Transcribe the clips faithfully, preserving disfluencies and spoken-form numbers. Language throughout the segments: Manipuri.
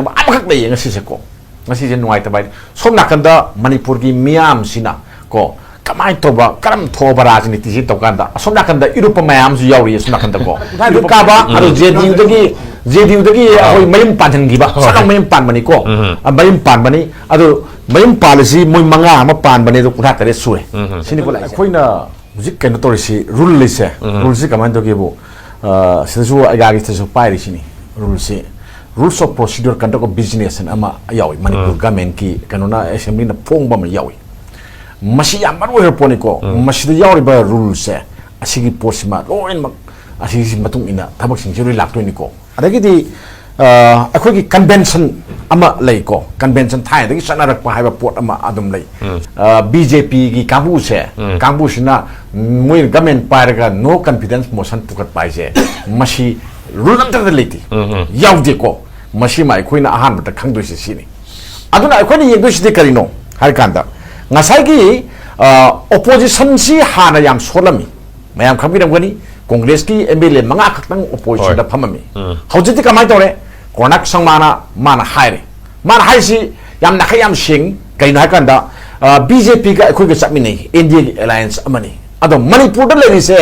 ꯑꯃꯈꯛ ꯂꯩꯌꯦ ꯉꯁꯤꯁꯦ ꯀꯣ꯫ ꯉꯁꯤꯁꯦ ꯅꯨꯡꯉꯥꯏꯇꯕ ꯍꯥꯏꯗꯤ, ꯁꯣꯝ ꯅꯥꯀꯟꯗ ꯃꯅꯤꯄꯨꯔꯒꯤ ꯃꯤꯌꯥꯝꯁꯤꯅ ꯀꯣ, ꯀꯃꯥꯏꯅ ꯇꯧꯕ, ꯀꯔꯝ ꯊꯣꯛꯑꯕ ꯔꯥꯖꯅꯤꯇꯤꯁꯤ ꯇꯧ ꯀꯥꯟꯗ, ꯑꯁꯣꯝ ꯅꯥꯀꯟꯗ ꯏꯔꯨꯞꯄ ꯃꯌꯥꯝꯁꯨ ꯌꯥꯎꯔꯤ ꯑꯁꯣꯝ ꯅꯥꯀꯟꯗ ꯀꯣ꯫ ꯏꯔꯨꯞꯄ ꯀꯥꯕ, ꯑꯗꯣ ꯖꯦ ꯗꯤ ꯌꯨꯗꯒꯤ, ꯖꯦ ꯗꯤ ꯌꯨꯗꯒꯤ ꯑꯩꯈꯣꯏ ꯃꯌꯨꯝ ꯄꯥꯟꯍꯟꯈꯤꯕ, ꯁꯠ ꯂꯥꯎ ꯃꯌꯨꯝ ꯄꯥꯟꯕꯅꯤ ꯀꯣ꯫ ꯎꯝ꯫ ꯑ, ꯃꯌꯨꯝ ꯄꯥꯟꯕꯅꯤ꯫ ꯑꯗꯨ ꯃꯌꯨꯝ ꯄꯥꯜꯂꯤꯁꯤ ꯃꯣꯏ ꯃꯉꯥ ꯑꯃ ꯄꯥꯟꯕꯅꯦ, ꯑꯗꯨ ꯀꯨꯟꯊ꯭ꯔꯥ ꯇꯔꯦꯠ ꯁꯨꯔꯦ꯫ ꯎꯝ꯫ ꯁꯤꯅꯤ ꯀꯣ ꯂꯥꯛꯏꯁꯦ꯫ ꯑꯩꯈꯣꯏꯅ ꯍꯧꯖꯤꯛ ꯀꯩꯅꯣ ꯇꯧꯔꯤꯁꯤ, ꯔꯨꯜ ꯂꯩꯁꯦ, ꯎꯝ꯫ ꯔꯨꯜꯁꯤ ꯀꯃꯥꯏꯅ ꯇꯧꯒꯦꯕꯨ, ꯑ, ꯁꯤꯗꯁꯨ ꯑꯩꯒꯥꯒꯤ ꯁꯤꯗꯁꯨ ꯄꯥꯏꯔꯤꯁꯤꯅꯤ꯫ ꯔꯨꯜꯁꯤ, Rules of Procedure Conduct of Business ꯍꯥꯏꯅ ꯑꯃ ꯌꯥꯎꯏ, ꯃꯅꯤꯄꯨꯔ ꯎꯝ꯫ ꯒꯃꯦꯟꯀꯤ ꯀꯩꯅꯣꯅ, ꯑꯦꯁꯦꯝꯕ꯭ꯂꯤꯅ ꯐꯣꯡꯕ ꯑꯃ ꯌꯥꯎꯏ꯫ ꯃꯁꯤ ꯌꯥꯝ ꯃꯔꯨ ꯑꯣꯏꯕ ꯄꯣꯠꯅꯤꯀꯣ꯫ ꯎꯝ꯫ ꯃꯁꯤꯗ ꯌꯥꯎꯔꯤꯕ ꯔꯨꯜꯁꯦ, ꯑꯁꯤꯒꯤ ꯄꯣꯠꯁꯤꯃ ꯂꯣꯏꯅꯃꯛ ꯑꯁꯤꯒꯤ ꯃꯇꯨꯡ ꯏꯟꯅ ꯊꯕꯛꯁꯤꯡꯁꯤ ꯂꯣꯏ ꯂꯥꯛꯇꯣꯏꯅꯤꯀꯣ꯫ ꯑꯗꯒꯤꯗꯤ, ꯑ, ꯑꯩꯈꯣꯏꯒꯤ ꯀꯟꯚꯦꯟꯁꯟ ꯑꯃ ꯂꯩꯀꯣ, ꯀꯟꯚꯦꯟꯁꯟ ꯊꯥꯏꯅꯗꯒꯤ ꯆꯠꯅꯔꯛꯄ ꯍꯥꯏꯕ ꯄꯣꯠ ꯑꯃ ꯑꯗꯨꯝ ꯂꯩ꯫ ꯎꯝ꯫ ꯑ, ꯕꯤ ꯖꯦ ꯄꯤꯒꯤ ꯀꯥꯡꯕꯨꯁꯦ, ꯎꯝ꯫ ꯀꯥꯡꯕꯨꯁꯤꯅ ꯃꯣꯏꯅ ꯒꯃꯦꯟ ꯄꯥꯏꯔꯒ no confidence motion ꯄꯨꯈꯠꯄ ꯍꯥꯏꯁꯦ, ꯃꯁꯤ ꯔꯨꯜ ꯑꯝꯇꯗ ꯂꯩꯇꯦ, ꯎꯝ, ꯎꯝ꯫ ꯌꯥꯎꯗꯦꯀꯣ꯫ ꯃꯁꯤꯃ ꯑꯩꯈꯣꯏꯅ ꯑꯍꯥꯟꯕꯗ ꯈꯪꯗꯣꯏꯁꯦ ꯁꯤꯅꯤ꯫ ꯑꯗꯨꯅ ꯑꯩꯈꯣꯏꯅ ꯌꯦꯡꯗꯣꯏꯁꯤꯗꯤ ꯀꯔꯤꯅꯣ ꯍꯥꯏꯔꯀꯥꯟꯗ, ꯉꯁꯥꯏꯒꯤ, ꯑ, ꯑꯣꯄꯣꯖꯤꯁꯟꯁꯤ ꯍꯥꯟꯅ ꯌꯥꯝ ꯁꯣꯜꯂꯝꯃꯤ, ꯃꯌꯥꯝ ꯈꯪꯕꯤꯔꯝꯒꯅꯤ꯫ ꯀꯣꯡꯒ꯭ꯔꯦꯁꯀꯤ ꯑꯦꯝ ꯑꯦꯜ ꯑꯦ ꯃꯉꯥ ꯈꯛꯇꯪ ꯑꯣꯄꯣꯖꯤꯁꯟꯗ ꯍꯣꯏ꯫ ꯐꯝꯃꯝꯃꯤ꯫ ꯎꯝ꯫ ꯍꯧꯖꯤꯛꯇꯤ ꯀꯃꯥꯏꯅ ꯇꯧꯔꯦ? ꯀꯣꯔꯅꯥꯛ ꯁꯪꯃꯥꯅ ꯃꯥꯅ ꯍꯥꯏꯔꯦ꯫ ꯃꯥꯅ ꯍꯥꯏꯁꯤ ꯌꯥꯝ ꯅꯥꯈꯩ ꯌꯥꯝ ꯁꯦꯡꯉꯤ꯫ ꯀꯩꯅꯣ ꯍꯥꯏꯀꯥꯟꯗ, ꯑ, ꯕꯤ ꯖꯦ ꯄꯤꯒ ꯑꯩꯈꯣꯏꯒ ꯆꯠꯃꯤꯟꯅꯩ, ꯑꯦꯟ ꯗꯤ ꯑꯦꯒꯤ ꯑꯦꯂꯥꯏꯟꯁ ꯑꯃꯅꯤ꯫ ꯑꯗꯣ ꯃꯅꯤꯄꯨꯔꯗ ꯂꯩꯔꯤꯁꯦ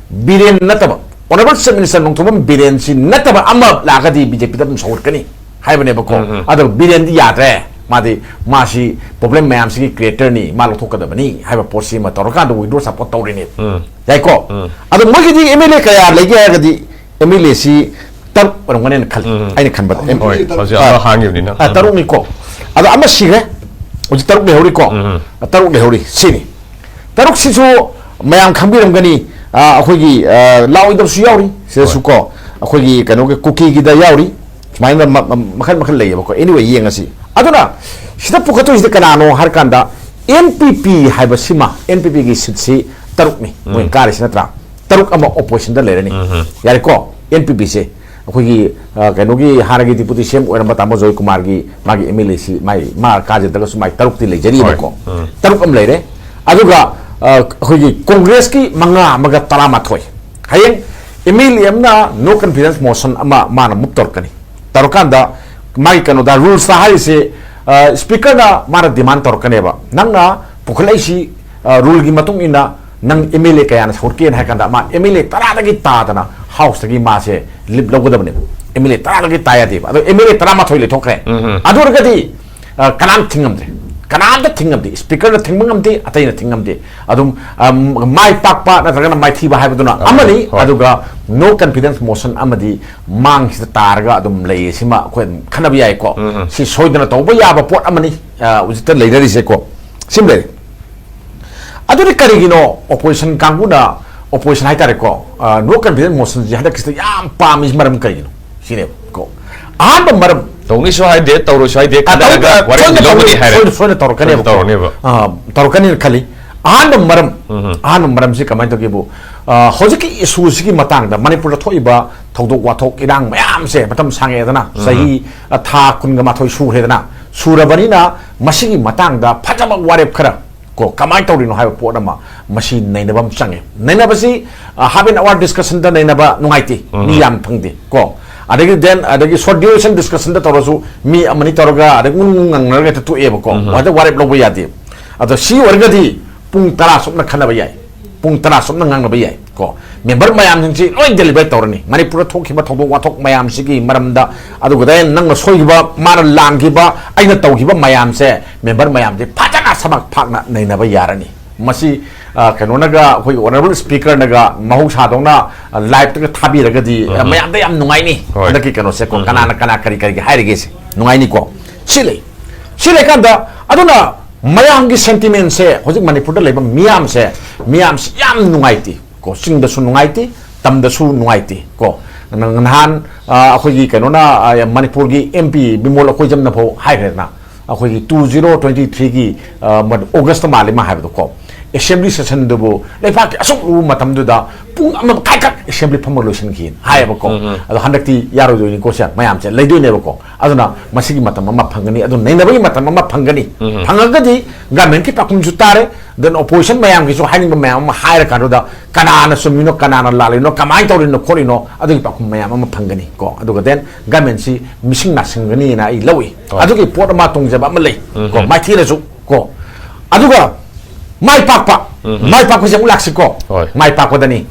ꯕꯤꯔꯦꯟ ꯅꯠꯇꯕ, ꯑꯣꯅꯔꯦꯕꯜ ꯆꯤꯐ ꯃꯤꯅꯤꯁꯇꯔ ꯅꯣꯡꯊꯣꯝꯕꯝ ꯕꯤꯔꯦꯟꯁꯤ ꯅꯠꯇꯕ ꯑꯃ ꯂꯥꯛꯑꯒꯗꯤ ꯕꯤ ꯖꯦ ꯄꯤꯗ ꯑꯗꯨꯝ ꯁꯧꯒꯠꯀꯅꯤ ꯍꯥꯏꯕꯅꯦꯕꯀꯣ꯫ ꯎꯝ, ꯎꯝ꯫ ꯑꯗꯣ ꯕꯤꯔꯦꯟꯗꯤ ꯌꯥꯗ꯭ꯔꯦ, ꯃꯥꯗꯤ, ꯃꯥꯁꯤ ꯄ꯭ꯔꯣꯕ꯭ꯂꯦꯝ ꯃꯌꯥꯝꯁꯤꯒꯤ ꯀ꯭ꯔꯤꯌꯦꯇꯔꯅꯤ, ꯃꯥ ꯂꯧꯊꯣꯛꯀꯗꯕꯅꯤ ꯍꯥꯏꯕ ꯄꯣꯠꯁꯤ ꯑꯃ ꯇꯧꯔꯀꯥꯟꯗ ꯋꯤꯗ꯭ꯔꯣ ꯁꯞꯄꯣꯔꯠ ꯇꯧꯔꯤꯅꯦ꯫ ꯎꯝ꯫ ꯌꯥꯏꯀꯣ? ꯎꯝ꯫ ꯑꯗꯣ ꯃꯣꯏꯒꯤꯗꯤ ꯑꯦꯝ ꯑꯦꯜ ꯑꯦ ꯀꯌꯥ ꯂꯩꯒꯦ ꯍꯥꯏꯔꯒꯗꯤ, ꯑꯦꯝ ꯑꯦꯜ ꯑꯦꯁꯤ ꯇꯔꯨꯛ ꯑꯣꯏꯔꯝꯒꯅꯤꯅ ꯈꯜꯂꯤ, ꯎꯝ꯫ ꯑꯩꯅ ꯈꯟꯕꯗ꯫ ꯑꯦꯝ-, ꯍꯣꯏ, ꯍꯧꯖꯤꯛ ꯑ, ꯑꯃ ꯍꯥꯡꯉꯤꯕꯅꯤꯅ꯫ ꯑ, ꯇꯔꯨꯛꯅꯤꯀꯣ꯫ ꯑꯗꯣ ꯑꯃ ꯁꯤꯈ꯭ꯔꯦ, ꯍꯧꯖꯤꯛ ꯇꯔꯨꯛ ꯂꯩꯍꯧꯔꯤꯀꯣ꯫ ꯎꯝ꯫ ꯑ, ꯇꯔꯨꯛ ꯂꯩꯍꯧꯔꯤ, ꯁꯤꯅꯤ꯫ ꯇꯔꯨꯛꯁꯤꯁꯨ ꯃꯌꯥꯝ ꯈꯪꯕꯤꯔꯝꯒꯅꯤ, ꯑ, ꯑꯩꯈꯣꯏꯒꯤ, ꯑ, ꯂꯥꯛꯑꯣꯏꯗꯕꯁꯨ ꯌꯥꯎꯔꯤ ꯁꯤꯗꯁꯨ ꯍꯣꯏ꯫ ꯀꯣ, ꯑꯩꯈꯣꯏꯒꯤ ꯀꯩꯅꯣꯒꯤ ꯀꯨꯀꯤꯒꯤꯗ ꯌꯥꯎꯔꯤ, ꯁꯨꯃꯥꯏꯅ ꯃ-, ꯃ-, ꯃꯈꯜ ꯃꯈꯜ ꯂꯩꯌꯦꯕꯀꯣ꯫ Anyway, ꯌꯦꯡꯉꯁꯤ꯫ ꯑꯗꯨꯅ ꯁꯤꯗ ꯄꯨꯈꯠꯇꯣꯏꯁꯤꯗꯤ ꯀꯅꯥꯅꯣ ꯍꯥꯏꯔꯀꯥꯟꯗ, ꯑꯦꯟ ꯄꯤ ꯄꯤ ꯍꯥꯏꯕꯁꯤꯃ, ꯑꯦꯟ ꯄꯤ ꯄꯤꯒꯤ ꯁꯤꯠꯁꯤ ꯇꯔꯨꯛꯅꯤ ꯃꯣꯏ ꯎꯝ꯫ ꯀꯥꯔꯤꯁꯤ ꯅꯠꯇ꯭ꯔꯥ? ꯇꯔꯨꯛ ꯑꯃ ꯑꯣꯄꯣꯖꯤꯁꯟꯗ ꯂꯩꯔꯅꯤ꯫ ꯎꯝ꯫ ꯌꯥꯔꯦꯀꯣ? ꯑꯦꯟ ꯄꯤ ꯄꯤꯁꯦ ꯑꯩꯈꯣꯏꯒꯤ, ꯑ, ꯀꯩꯅꯣꯒꯤ ꯍꯥꯟꯅꯒꯤ ꯗꯤꯄꯨꯇꯤ ꯁꯤ ꯑꯦꯝ ꯑꯣꯏꯔꯝꯕ ꯇꯥꯃꯣ ꯖꯣꯏ ꯀꯨꯃꯥꯔꯒꯤ ꯃꯥꯒꯤ ꯑꯦꯝ ꯑꯦꯜ ꯑꯦꯁꯤ ꯃꯥꯏ, ꯃꯥ ꯀꯥꯖꯗ꯭ꯔꯒꯁꯨ ꯃꯥꯏ ꯇꯔꯨꯛꯇꯤ ꯂꯩꯖꯔꯤꯕꯀꯣ꯫ ꯍꯣꯏ꯫ ꯎꯝ꯫ ꯇꯔꯨꯛ ꯑꯃ ꯂꯩꯔꯦ꯫ ꯑꯗꯨꯒ, ꯑ, ꯑꯩꯈꯣꯏꯒꯤ ꯀꯣꯡꯒ꯭ꯔꯦꯁꯀꯤ ꯃꯉꯥ ꯑꯃꯒ ꯇꯔꯥꯃꯥꯊꯣꯏ꯫ ꯍꯌꯦꯡ ꯑꯦꯝ ꯑꯦꯜ ꯑꯦ ꯑꯃꯅ no confidence motion ꯑꯃ ꯃꯥꯅ ꯃꯨꯚ ꯇꯧꯔꯛꯀꯅꯤ꯫ ꯇꯧꯔꯀꯥꯟꯗ ꯃꯥꯒꯤ ꯀꯩꯅꯣꯗ ꯔꯨꯜꯁꯇ ꯍꯥꯏꯔꯤꯁꯦ, ꯁ꯭ꯄꯤꯀꯔꯅ ꯃꯥꯅ ꯗꯤꯃꯥꯟ ꯇꯧꯔꯛꯀꯅꯦꯕ, ꯅꯪꯅ ꯄꯨꯈꯠꯂꯛꯏꯁꯤ ꯔꯨꯜꯒꯤ ꯃꯇꯨꯡ ꯏꯟꯅ ꯅꯪ ꯑꯦꯝ ꯑꯦꯜ ꯑꯦ ꯀꯌꯥꯅ ꯁꯧꯔꯛꯀꯦꯅ ꯍꯥꯏ ꯀꯥꯟꯗ, ꯃꯥ ꯑꯦꯝ ꯑꯦꯜ ꯑꯦ ꯇꯔꯥꯗꯒꯤ ꯇꯥꯗꯅ ꯍꯥꯎꯁꯇꯒꯤ ꯃꯥꯁꯦ ꯂꯤꯞ ꯂꯧꯒꯗꯕꯅꯦꯕ꯫ ꯑꯦꯝ ꯑꯦꯜ ꯑꯦ ꯇꯔꯥꯗꯒꯤ ꯇꯥ ꯌꯥꯗꯦꯕ꯫ ꯑꯗꯣ ꯑꯦꯝ ꯑꯦꯜ ꯑꯦ ꯇꯔꯥꯃꯥꯊꯣꯏ ꯂꯩꯊꯣꯛꯈ꯭ꯔꯦ꯫ ꯎꯝ, ꯎꯝ꯫ ꯑꯗꯨ ꯑꯣꯏꯔꯒꯗꯤ, ꯑ, ꯀꯅꯥꯝ ꯊꯤꯡꯉꯝꯗ꯭ꯔꯦ꯫ ꯀꯅꯥꯝꯇ ꯊꯤꯡꯉꯝꯗꯦ꯫ ꯁ꯭ꯄꯤꯀꯔꯅ ꯊꯤꯡꯕ ꯉꯝꯗꯦ, ꯑꯇꯩꯅ ꯊꯤꯡꯉꯝꯗꯦ꯫ ꯑꯗꯨꯝ, ꯑ, ꯃꯥꯏ ꯄꯥꯛꯄ ꯅꯠꯇ꯭ꯔꯒꯅ ꯃꯥꯏꯊꯤꯕ ꯍꯥꯏꯕꯗꯨꯅ ꯑꯃꯅꯤ, ꯑꯃꯅꯤ꯫ ꯍꯣꯏ꯫ ꯑꯗꯨꯒ no confidence motion ꯑꯃꯗꯤ ꯃꯥꯡꯁꯤꯗ ꯇꯥꯔꯒ ꯑꯗꯨꯝ ꯂꯩꯌꯦ꯫ ꯁꯤꯃ ꯑꯩꯈꯣꯏ ꯑꯗꯨꯝ ꯈꯟꯅꯕ ꯌꯥꯏꯀꯣ꯫ ꯎꯝ, ꯎꯝ꯫ ꯁꯤ ꯁꯣꯏꯗꯅ ꯇꯧꯕ ꯌꯥꯕ ꯄꯣꯠ ꯑꯃꯅꯤ, ꯑ, ꯍꯧꯖꯤꯛꯇ ꯂꯩꯅꯔꯤꯁꯦꯀꯣ꯫ ꯁꯤꯃ ꯂꯩꯔꯦ꯫ ꯑꯗꯨꯗꯤ ꯀꯔꯤꯒꯤꯅꯣ ꯑꯣꯄꯣꯖꯤꯁꯟ ꯀꯥꯡꯕꯨꯅ, ꯑꯣꯄꯣꯖꯤꯁꯟ ꯍꯥꯏꯇꯥꯔꯦꯀꯣ, ꯑ, no confidence motionꯁꯦ ꯍꯟꯗꯛꯀꯤꯁꯤꯗ ꯌꯥꯝ ꯄꯥꯝꯃꯤꯁꯤ ꯃꯔꯝ ꯀꯔꯤꯒꯤꯅꯣ? ꯁꯤꯅꯦꯕ ꯀꯣ꯫ ꯑꯍꯥꯟꯕ ꯃꯔꯝ, ꯇꯧꯅꯤꯁꯨ ꯍꯥꯏꯗꯦ, ꯇꯧꯔꯣꯏꯁꯨ ꯍꯥꯏꯗꯦ, ꯑ, ꯈꯟꯅꯔꯒ ꯇꯧ-, ꯋꯥꯔꯦꯞꯇꯤ ꯁꯣꯏꯅ ꯂꯧꯒꯅꯤ ꯇꯧꯅꯤ, ꯍꯥꯏꯔꯦ꯫ ꯁꯣꯏꯅ, ꯁꯣꯏꯅ ꯇꯧꯔꯛꯀꯅꯦꯕ꯫ ꯁꯣꯏꯅ ꯇꯧꯔꯅꯦꯕ꯫ ꯑ, ꯇꯧꯔꯛꯀꯅꯤꯅ ꯈꯜꯂꯤ꯫ ꯑꯍꯥꯟꯕ ꯃꯔꯝ, ꯎꯝ꯫ ꯑꯍꯥꯟꯕ ꯃꯔꯝꯁꯤ ꯀꯃꯥꯏꯅ ꯇꯧꯒꯦꯕꯨ, ꯑ, ꯍꯧꯖꯤꯛꯀꯤ ꯏꯁꯨꯁꯤꯒꯤ ꯃꯇꯥꯡꯗ, ꯃꯅꯤꯄꯨꯔꯗ ꯊꯣꯛꯏꯕ ꯊꯧꯗꯣꯛ ꯋꯥꯊꯣꯛ ꯏꯔꯥꯡ ꯃꯌꯥꯝꯁꯦ ꯃꯇꯝ ꯁꯥꯡꯉꯦꯗꯅ, ꯎꯝ꯫ ꯆꯍꯤ, ꯑ, ꯊꯥ ꯀꯨꯟꯒ ꯃꯥꯊꯣꯏ ꯁꯨꯈ꯭ꯔꯦꯗꯅ, ꯁꯨꯔꯕꯅꯤꯅ ꯃꯁꯤꯒꯤ ꯃꯇꯥꯡꯗ ꯐꯖꯕ ꯋꯥꯔꯦꯞ ꯈꯔ ꯀꯣ, ꯀꯃꯥꯏꯅ ꯇꯧꯔꯤꯅꯣ ꯍꯥꯏꯕ ꯄꯣꯠ ꯑꯃ, ꯃꯁꯤ ꯅꯩꯅꯕ ꯑꯃ ꯆꯪꯉꯦ꯫ ꯅꯩꯅꯕꯁꯤ, ꯑ, half an hour discussionꯗ ꯅꯩꯅꯕ ꯅꯨꯡꯉꯥꯏꯇꯦ, ꯎꯝ꯫ ꯃꯤ ꯌꯥꯝ ꯐꯪꯗꯦ ꯀꯣ꯫ ꯑꯗꯒꯤ then, ꯑꯗꯒꯤ short duration discussionꯗ ꯇꯧꯔꯁꯨ ꯃꯤ ꯑꯃꯅꯤ ꯇꯧꯔꯒ ꯑꯗꯩ ꯉꯨꯡ ꯉꯨꯡ ꯉꯪꯅꯔꯒ ꯍꯦꯛꯇ ꯇꯣꯛꯑꯦꯕꯀꯣ꯫ ꯎꯝ꯫ ꯍꯦꯛꯇ ꯋꯥꯔꯦꯞ ꯂꯧꯕ ꯌꯥꯗꯦ꯫ ꯑꯗꯣ ꯁꯤ ꯑꯣꯏꯔꯒꯗꯤ ꯄꯨꯡ ꯇꯔꯥ ꯆꯨꯞꯅ ꯈꯟꯅꯕ ꯌꯥꯏ, ꯄꯨꯡ ꯇꯔꯥ ꯆꯨꯞꯅ ꯉꯥꯡꯅꯕ ꯌꯥꯏ ꯀꯣ꯫ ꯃꯦꯝꯕꯔ ꯃꯌꯥꯝꯁꯤꯡꯁꯤ ꯂꯣꯏ ꯗꯦꯂꯤꯕꯔꯦꯠ ꯇꯧꯔꯅꯤ꯫ ꯃꯅꯤꯄꯨꯔꯗ ꯊꯣꯛꯈꯤꯕ ꯊꯧꯗꯣꯛ ꯋꯥꯊꯣꯛ ꯃꯌꯥꯝꯁꯤꯒꯤ ꯃꯔꯝꯗ, ꯑꯗꯨꯒ ꯅꯪꯅ ꯁꯣꯏꯈꯤꯕ, ꯃꯥꯅ ꯂꯥꯟꯈꯤꯕ, ꯑꯩꯅ ꯇꯧꯈꯤꯕ ꯃꯌꯥꯝꯁꯦ ꯃꯦꯝꯕꯔ ꯃꯌꯥꯝꯁꯦ ꯐꯖꯅ ꯁꯃꯛ ꯐꯥꯛꯅ ꯅꯩꯅꯕ ꯌꯥꯔꯅꯤ꯫ ꯃꯁꯤ, ꯑ, ꯀꯩꯅꯣꯅꯒ, ꯑꯩꯈꯣꯏꯒꯤ ꯑꯣꯅꯔꯦꯕꯜ ꯁ꯭ꯄꯤꯀꯔꯅꯒ ꯃꯍꯧꯁꯥꯗꯧꯅ, ꯑ, ꯂꯥꯏꯞꯇꯒ ꯊꯥꯕꯤꯔꯒꯗꯤ, ꯑ, ꯎꯝ꯫ ꯃꯌꯥꯝꯗ ꯌꯥꯝ ꯅꯨꯡꯉꯥꯏꯅꯤ꯫ ꯍꯣꯏ꯫ ꯍꯟꯗꯛꯀꯤ ꯀꯩꯅꯣꯁꯦꯀꯣ, ꯎꯝ, ꯀꯅꯥꯅ ꯎꯝ꯫ ꯀꯅꯥ ꯀꯔꯤ ꯀꯔꯤꯒꯤ ꯍꯥꯏꯔꯤꯒꯦꯁꯦ ꯅꯨꯡꯉꯥꯏꯅꯤꯀꯣ꯫ ꯁꯤ ꯂꯩ꯫ ꯁꯤ ꯂꯩꯀꯥꯟꯗ ꯑꯗꯨꯅ ꯃꯌꯥꯝꯒꯤ ꯁꯦꯟꯇꯤꯃꯦꯟꯁꯦ ꯍꯧꯖꯤꯛ ꯃꯅꯤꯄꯨꯔꯗ ꯂꯩꯕ ꯃꯤꯌꯥꯝꯁꯦ, ꯃꯤꯌꯥꯝꯁꯤ ꯌꯥꯝ ꯅꯨꯡꯉꯥꯏꯇꯦ ꯀꯣ, ꯆꯤꯡꯗꯁꯨ ꯅꯨꯡꯉꯥꯏꯇꯦ, ꯇꯝꯗꯁꯨ ꯅꯨꯡꯉꯥꯏꯇꯦ ꯀꯣ꯫ ꯅ-, ꯅꯍꯥꯟ, ꯑ, ꯑꯩꯈꯣꯏꯒꯤ ꯀꯩꯅꯣꯅ, ꯑ, ꯃꯅꯤꯄꯨꯔꯒꯤ ꯑꯦꯝ ꯄꯤ ꯕꯤꯃꯣꯜ ꯑꯀꯣꯏꯖꯝꯅ ꯐꯥꯎ ꯍꯥꯏꯈ꯭ꯔꯦꯗꯅ, ꯑꯩꯈꯣꯏꯒꯤ two zero twenty threeꯒꯤ, ꯑ, ꯃ-, ꯑꯣꯒꯁꯇ ꯃꯥꯜꯂꯤ ꯃꯥ ꯍꯥꯏꯕꯗꯣ ꯀꯣ, ꯑꯦꯁꯦꯝꯕ꯭ꯂꯤ ꯁꯦꯁꯟꯗꯨꯕꯨ ꯂꯩꯕꯥꯛꯀꯤ ꯑꯁꯨꯛ ꯂꯨꯕ ꯃꯇꯝꯗꯨꯗ ꯄꯨꯡ ꯑꯃ ꯃꯈꯥꯏꯈꯛ ꯑꯦꯁꯦꯝꯕ꯭ꯂꯤ ꯐꯝꯃ ꯂꯣꯏꯁꯤꯟꯈꯤꯅ ꯍꯥꯏꯌꯦꯕꯀꯣ꯫ ꯎꯝ, ꯎꯝ꯫ ꯑꯗꯣ ꯍꯟꯗꯛꯇꯤ ꯌꯥꯔꯣꯏꯗꯣꯏꯅꯤꯀꯣ, ꯁꯦ ꯃꯌꯥꯝꯁꯦ ꯂꯩꯗꯣꯏꯅꯦꯕꯀꯣ꯫ ꯑꯗꯨꯅ ꯃꯁꯤꯒꯤ ꯃꯇꯝ ꯑꯃ ꯐꯪꯒꯅꯤ, ꯑꯗꯨ ꯅꯩꯅꯕꯒꯤ ꯃꯇꯝ ꯑꯃ ꯐꯪꯒꯅꯤ꯫ ꯎꯝ, ꯎꯝ꯫ ꯐꯪꯉꯒꯗꯤ ꯒꯃꯦꯟꯒꯤ ꯄꯥꯎꯈꯨꯝꯁꯨ ꯇꯥꯔꯦ, ꯗꯦꯟ ꯑꯣꯄꯣꯖꯤꯁꯟ ꯃꯌꯥꯝꯒꯤꯁꯨ ꯍꯥꯏꯅꯤꯡꯕ ꯃꯌꯥꯝ ꯑꯃ ꯍꯥꯏꯔ ꯀꯥꯟꯗꯨꯗ ꯀꯅꯥꯅ ꯆꯨꯝꯃꯤꯅꯣ, ꯀꯅꯥꯅ ꯂꯥꯜꯂꯤꯅꯣ, ꯀꯃꯥꯏꯅ ꯇꯧꯔꯤꯅꯣ ꯈꯣꯠꯂꯤꯅꯣ, ꯑꯗꯨꯒꯤ ꯄꯥꯎꯈꯨꯝ ꯃꯌꯥꯝ ꯑꯃ ꯐꯪꯒꯅꯤ ꯀꯣ꯫ ꯑꯗꯨꯒ ꯗꯦꯟ ꯒꯃꯦꯟꯁꯤ ꯃꯤꯁꯤꯡ ꯅꯥꯁꯤꯡꯒꯅꯤꯅ ꯑꯩ ꯂꯧꯏ꯫ ꯍꯣꯏ꯫ ꯑꯗꯨꯒꯤ ꯄꯣꯠ ꯑꯃ ꯇꯣꯡꯖꯕ ꯑꯃ ꯂꯩ ꯀꯣ, ꯎꯝ꯫ ꯃꯥꯏꯊꯤꯔꯁꯨ ꯀꯣ꯫ ꯑꯗꯨꯒ ꯃꯥꯏ ꯄꯥꯛꯄ, ꯎꯝ, ꯎꯝ꯫ ꯃꯥꯏ ꯄꯥꯛꯄꯁꯦ ꯑꯃꯨꯛ ꯂꯥꯛꯁꯤꯀꯣ꯫ ꯍꯣꯏ꯫ ꯃꯥꯏ ꯄꯥꯛꯄꯗꯅꯤ꯫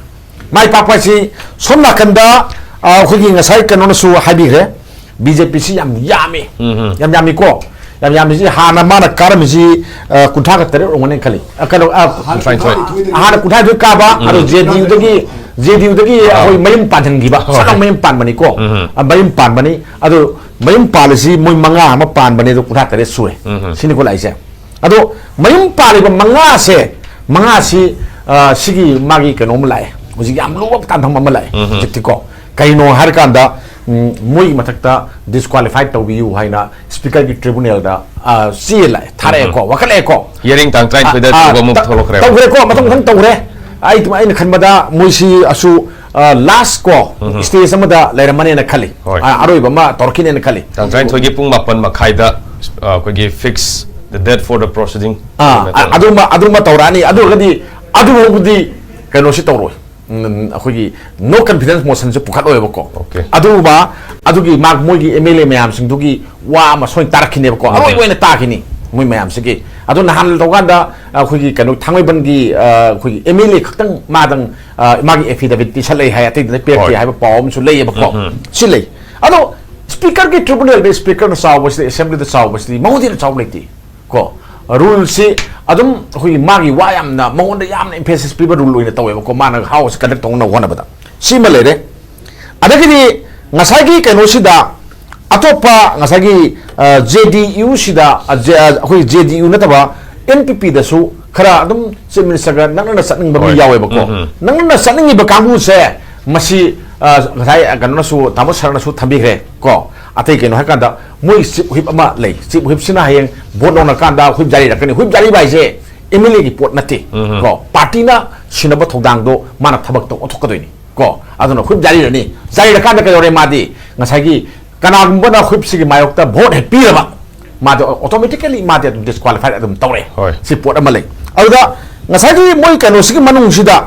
ꯃꯥꯏ ꯄꯥꯛꯄ ꯍꯥꯏꯁꯤ ꯁꯣꯝ ꯅꯥꯀꯟꯗ, ꯑ, ꯑꯩꯈꯣꯏꯒꯤ ꯉꯁꯥꯏ ꯀꯩꯅꯣꯅꯁꯨ ꯍꯥꯏꯕꯤꯈ꯭ꯔꯦ, ꯕꯤ ꯖꯦ ꯄꯤꯁꯤ ꯌꯥꯝ ꯌꯥꯝꯃꯤ꯫ ꯎꯝ, ꯎꯝ꯫ ꯌꯥꯝ ꯌꯥꯝꯃꯤꯀꯣ꯫ ꯌꯥꯝ ꯌꯥꯝꯃꯤꯁꯤ ꯍꯥꯟꯅ ꯃꯥꯅ ꯀꯥꯔꯝꯃꯤꯁꯤ, ꯑ, ꯀꯨꯟꯊ꯭ꯔꯥꯒ ꯇꯔꯦꯠ ꯑꯣꯏꯔꯝꯒꯅꯤ ꯈꯜꯂꯤ꯫ ꯑ, ꯀꯩꯅꯣ, ꯑ, ꯀꯨꯟꯊ꯭ꯔꯥꯅꯤꯊꯣꯏ꯫ ꯍꯥꯟꯅ ꯀꯨꯟꯊ꯭ꯔꯥꯅꯤꯊꯣꯏ ꯀꯥꯕ, ꯎꯝ꯫ ꯑꯗꯣ ꯖꯦ ꯗꯤ ꯌꯨꯗꯒꯤ, ꯖꯦ ꯗꯤ ꯌꯨꯗꯒꯤ ꯑꯥ꯫ ꯑꯩꯈꯣꯏ ꯃꯌꯨꯝ ꯄꯥꯟꯍꯟꯈꯤꯕ, ꯍꯣꯏ꯫ ꯁꯠ ꯂꯥꯎ ꯃꯌꯨꯝ ꯄꯥꯟꯕꯅꯤꯀꯣ꯫ ꯎꯝ꯫ ꯑ, ꯃꯌꯨꯝ ꯄꯥꯟꯕꯅꯤ꯫ ꯑꯗꯣ ꯃꯌꯨꯝ ꯄꯥꯜꯂꯤꯁꯤ ꯃꯣꯏ ꯃꯉꯥ ꯑꯃ ꯄꯥꯟꯕꯅꯦ, ꯑꯗꯣ ꯀꯨꯟꯊ꯭ꯔꯥ ꯇꯔꯦꯠ ꯁꯨꯔꯦ꯫ ꯎꯝ꯫ ꯁꯤꯅꯤꯀꯣ ꯂꯥꯛꯏꯁꯦ꯫ ꯑꯗꯣ ꯃꯌꯨꯝ ꯄꯥꯜꯂꯤꯕ ꯃꯉꯥꯁꯦ, ꯃꯉꯥꯁꯤ, ꯑ, ꯁꯤꯒꯤ ꯃꯥꯒꯤ ꯀꯩꯅꯣ ꯑꯃ ꯂꯥꯛꯑꯦ, ꯍꯧꯖꯤꯛ ꯌꯥꯝ ꯂꯨꯕ ꯇꯥꯟꯐꯝ ꯑꯃ ꯂꯥꯛꯑꯦ꯫ ꯎꯝ꯫ ꯍꯧꯖꯤꯛꯇꯤꯀꯣ, ꯀꯩꯅꯣ ꯍꯥꯏꯔꯀꯥꯟꯗ, ꯎꯝ, ꯃꯣꯏꯒꯤ ꯃꯊꯛꯇ ꯗꯤꯁꯀ꯭ꯋꯥꯂꯤꯐꯥꯏ ꯇꯧꯕꯤꯌꯨ ꯍꯥꯏꯅ ꯁ꯭ꯄꯤꯀꯔꯒꯤ ꯇ꯭ꯔꯤꯕꯨꯅꯦꯜꯗ, ꯑ, ꯆꯦ ꯂꯥꯛꯑꯦ, ꯊꯥꯔꯛꯑꯦꯀꯣ, ꯎꯝ꯫ ꯋꯥꯀꯠꯂꯛꯑꯦꯀꯣ꯫ ꯍꯤꯌꯥꯔꯤꯡ ꯇꯥꯡ ꯇꯔꯥꯅꯤꯊꯣꯏꯗ ꯑ, ꯑ, ꯇꯧꯕ ꯑꯃꯨꯛ ꯇ-, ꯊꯣꯛꯂꯛꯈ꯭ꯔꯦꯕ꯫ ꯇꯧꯈ꯭ꯔꯦꯀꯣ, ꯃꯊꯪ ꯃꯊꯪ ꯇꯧꯈ꯭ꯔꯦ꯫ ꯑꯩ ꯑꯗꯨꯝ, ꯑꯩꯅ ꯈꯟꯕꯗ ꯃꯣꯏꯁꯤ ꯑꯁꯨ, ꯑ, ꯂꯥꯁ ꯀꯣ, ꯎꯝ꯫ ꯁ꯭ꯇꯦꯖ ꯑꯃꯗ ꯂꯩꯔꯝꯃꯅꯦꯅ ꯈꯜꯂꯤ꯫ ꯍꯣꯏ꯫ ꯑ, ꯑꯔꯣꯏꯕ ꯑꯃ ꯇꯧꯔꯛꯈꯤꯅꯦꯅ ꯈꯜꯂꯤ꯫ ꯇꯥꯡ ꯇꯔꯥꯅꯤꯊꯣꯏꯒꯤ ꯄꯨꯡ ꯃꯥꯄꯟ ꯃꯈꯥꯏꯗ, ꯑ, ꯑꯩꯈꯣꯏꯒꯤ ꯐꯤꯛꯁ ꯗ ꯗꯦꯠ ꯐꯣꯔ ꯗ ꯄ꯭ꯔꯣꯁꯤꯗꯤꯡ ꯑꯥ, ꯍꯥꯏꯅ ꯑ-, ꯇꯧꯔꯒ꯫ ꯑꯗꯨꯃ, ꯑꯗꯨꯃ ꯇꯧꯔꯛꯑꯅꯤ꯫ ꯑꯗꯨ ꯑꯣꯏꯔꯒꯗꯤ ꯑꯗꯨ ꯐꯥꯎꯕꯗꯤ ꯀꯩꯅꯣꯁꯤ ꯇꯧꯔꯣꯏ꯫ ꯎꯝ, ꯑꯩꯈꯣꯏꯒꯤ ꯅꯣ ꯀꯟꯐꯤꯗꯦꯟꯁ ꯃꯣꯁꯟꯁꯦ ꯄꯨꯈꯠꯂꯣꯏꯕꯀꯣ꯫ ꯑꯣꯀꯦ꯫ ꯑꯗꯨꯒ ꯑꯗꯨꯒꯤ ꯃꯥ-, ꯃꯣꯏꯒꯤ ꯑꯦꯝ ꯑꯦꯜ ꯑꯦ ꯃꯌꯥꯝꯁꯤꯡꯗꯨꯒꯤ ꯋꯥ ꯑꯃ ꯁꯣꯏꯅ ꯇꯥꯔꯛꯈꯤꯅꯦꯕꯀꯣ꯫ ꯎꯝ꯫ ꯑꯔꯣꯏꯕ ꯑꯣꯏꯅ ꯇꯥꯈꯤꯅꯤ ꯃꯣꯏ ꯃꯌꯥꯝꯁꯤꯒꯤ꯫ ꯑꯗꯣ ꯅꯍꯥꯟ ꯇꯧꯀꯥꯟꯗ ꯑꯩꯈꯣꯏꯒꯤ ꯀꯩꯅꯣ ꯊꯥꯡꯃꯩꯕꯟꯒꯤ, ꯑ, ꯑꯩꯈꯣꯏꯒꯤ ꯑꯦꯝ ꯑꯦꯜ ꯑꯦ ꯈꯛꯇꯪ ꯃꯥꯗꯪ, ꯑ, ꯃꯥꯒꯤ ꯑꯦꯐꯤꯗꯦꯕꯤꯠ ꯄꯤꯁꯜꯂꯛꯑꯦ ꯍꯥꯏ, ꯑꯇꯩꯗꯨꯗ ꯄꯤꯔꯛꯇꯦ ꯍꯣꯏ꯫ ꯍꯥꯏꯕ ꯄꯥꯎ ꯑꯃꯁꯨ ꯂꯩꯌꯦꯕꯀꯣ꯫ ꯎꯝ, ꯎꯝ꯫ ꯁꯤ ꯂꯩ꯫ ꯑꯗꯣ ꯁ꯭ꯄꯤꯀꯔꯒꯤ ꯇ꯭ꯔꯤꯕꯨꯅꯦꯜꯗ ꯁ꯭ꯄꯤꯀꯔꯅ ꯆꯥꯎꯕꯁꯤꯗꯤ, ꯑꯦꯁꯦꯝꯕ꯭ꯂꯤꯗ ꯆꯥꯎꯕꯁꯤꯗꯤ ꯃꯉꯣꯟꯗ ꯍꯦꯟꯅ ꯆꯥꯎꯕ ꯂꯩꯇꯦ꯫ ꯀꯣ, ꯔꯨꯜꯁꯤ ꯑꯗꯨꯝ ꯑꯩꯈꯣꯏꯒꯤ ꯃꯥꯒꯤ ꯋꯥ ꯌꯥꯝꯅ, ꯃꯉꯣꯟꯗ ꯌꯥꯝꯅ ꯏꯝꯐꯦꯁꯤꯁ ꯄꯤꯕ ꯔꯨꯜ ꯑꯣꯏꯅ ꯇꯧꯋꯦꯕꯀꯣ, ꯃꯥꯅ ꯍꯥꯎꯁ ꯀꯟꯗꯛ ꯇꯧꯅꯕ ꯍꯣꯠꯅꯕꯗ꯫ ꯁꯤꯃ ꯂꯩꯔꯦ꯫ ꯑꯗꯒꯤꯗꯤ ꯉꯁꯥꯏꯒꯤ ꯀꯩꯅꯣꯁꯤꯗ ꯑꯇꯣꯞꯄ ꯉꯁꯥꯏꯒꯤ, ꯑ, ꯖꯦ ꯗꯤ ꯌꯨꯁꯤꯗ, ꯑ, ꯖꯦ-, ꯑ, ꯑꯩꯈꯣꯏ ꯖꯦ ꯗꯤ ꯌꯨ ꯅꯠꯇꯕ ꯑꯦꯟ ꯄꯤ ꯄꯤꯗꯁꯨ ꯈꯔ ꯑꯗꯨꯝ ꯆꯤꯐ ꯃꯤꯅꯤꯁꯇꯔꯒ ꯅꯛꯅꯅ ꯆꯠꯅꯤꯡꯕ ꯃꯤ ꯍꯣꯏ꯫ ꯌꯥꯎꯋꯦꯕꯀꯣ꯫ ꯎꯝ, ꯎꯝ꯫ ꯅꯛꯅꯅ ꯆꯠꯅꯤꯡꯉꯤꯕ ꯀꯥꯡꯕꯨꯁꯦ ꯃꯁꯤ, ꯑ, ꯉꯁꯥꯏ ꯀꯩꯅꯣꯅꯁꯨ, ꯇꯥꯃꯣ ꯁꯔꯅꯁꯨ ꯊꯝꯕꯤꯈ꯭ꯔꯦ ꯀꯣ꯫ ꯑꯇꯩ ꯀꯩꯅꯣ ꯍꯥꯏꯀꯥꯟꯗ ꯃꯣꯏ ꯆꯤꯞ ꯍꯨꯏꯞ ꯑꯃ ꯂꯩ꯫ ꯆꯤꯞ ꯍꯨꯏꯞꯁꯤꯅ ꯍꯌꯦꯡ ꯚꯣꯠ ꯂꯧꯅꯔꯀꯥꯟꯗ ꯍꯨꯏꯞ ꯖꯥꯔꯤꯔꯛꯀꯅꯤ꯫ ꯍꯨꯏꯞ ꯖꯥꯔꯤꯕ ꯍꯥꯏꯁꯦ ꯑꯦꯝ ꯑꯦꯜ ꯑꯦꯒꯤ ꯄꯣꯠ ꯅꯠꯇꯦ꯫ ꯀꯣ, ꯄꯥꯔꯇꯤꯅ ꯁꯤꯟꯅꯕ ꯊꯧꯗꯥꯡꯗꯣ ꯃꯥꯅ ꯊꯕꯛꯇꯣ ꯑꯣꯟꯊꯣꯛꯀꯗꯣꯏꯅꯤ꯫ ꯀꯣ, ꯑꯗꯨꯅ ꯍꯨꯏꯞ ꯌꯥꯔꯤꯔꯅꯤ꯫ ꯌꯥꯔꯤꯔꯀꯥꯟꯗ ꯀꯩꯗꯧꯔꯦ? ꯃꯥꯗꯤ ꯉꯁꯥꯏꯒꯤ ꯀꯅꯥꯒꯨꯝꯕꯅ ꯍꯨꯏꯞꯁꯤꯒꯤ ꯃꯥꯌꯣꯛꯇ ꯚꯣꯠ ꯍꯦꯛ ꯄꯤꯔꯕ, ꯃꯥꯗꯤ automatically ꯃꯥꯗꯤ ꯑꯗꯨꯝ disqualified ꯑꯗꯨꯝ ꯇꯧꯔꯦ꯫ ꯍꯣꯏ꯫ ꯁꯤ ꯄꯣꯠ ꯑꯃ ꯂꯩ꯫ ꯑꯗꯨꯗ ꯉꯁꯥꯏꯒꯤ ꯃꯣꯏ ꯀꯩꯅꯣꯁꯤꯒꯤ ꯃꯅꯨꯡꯁꯤꯗ,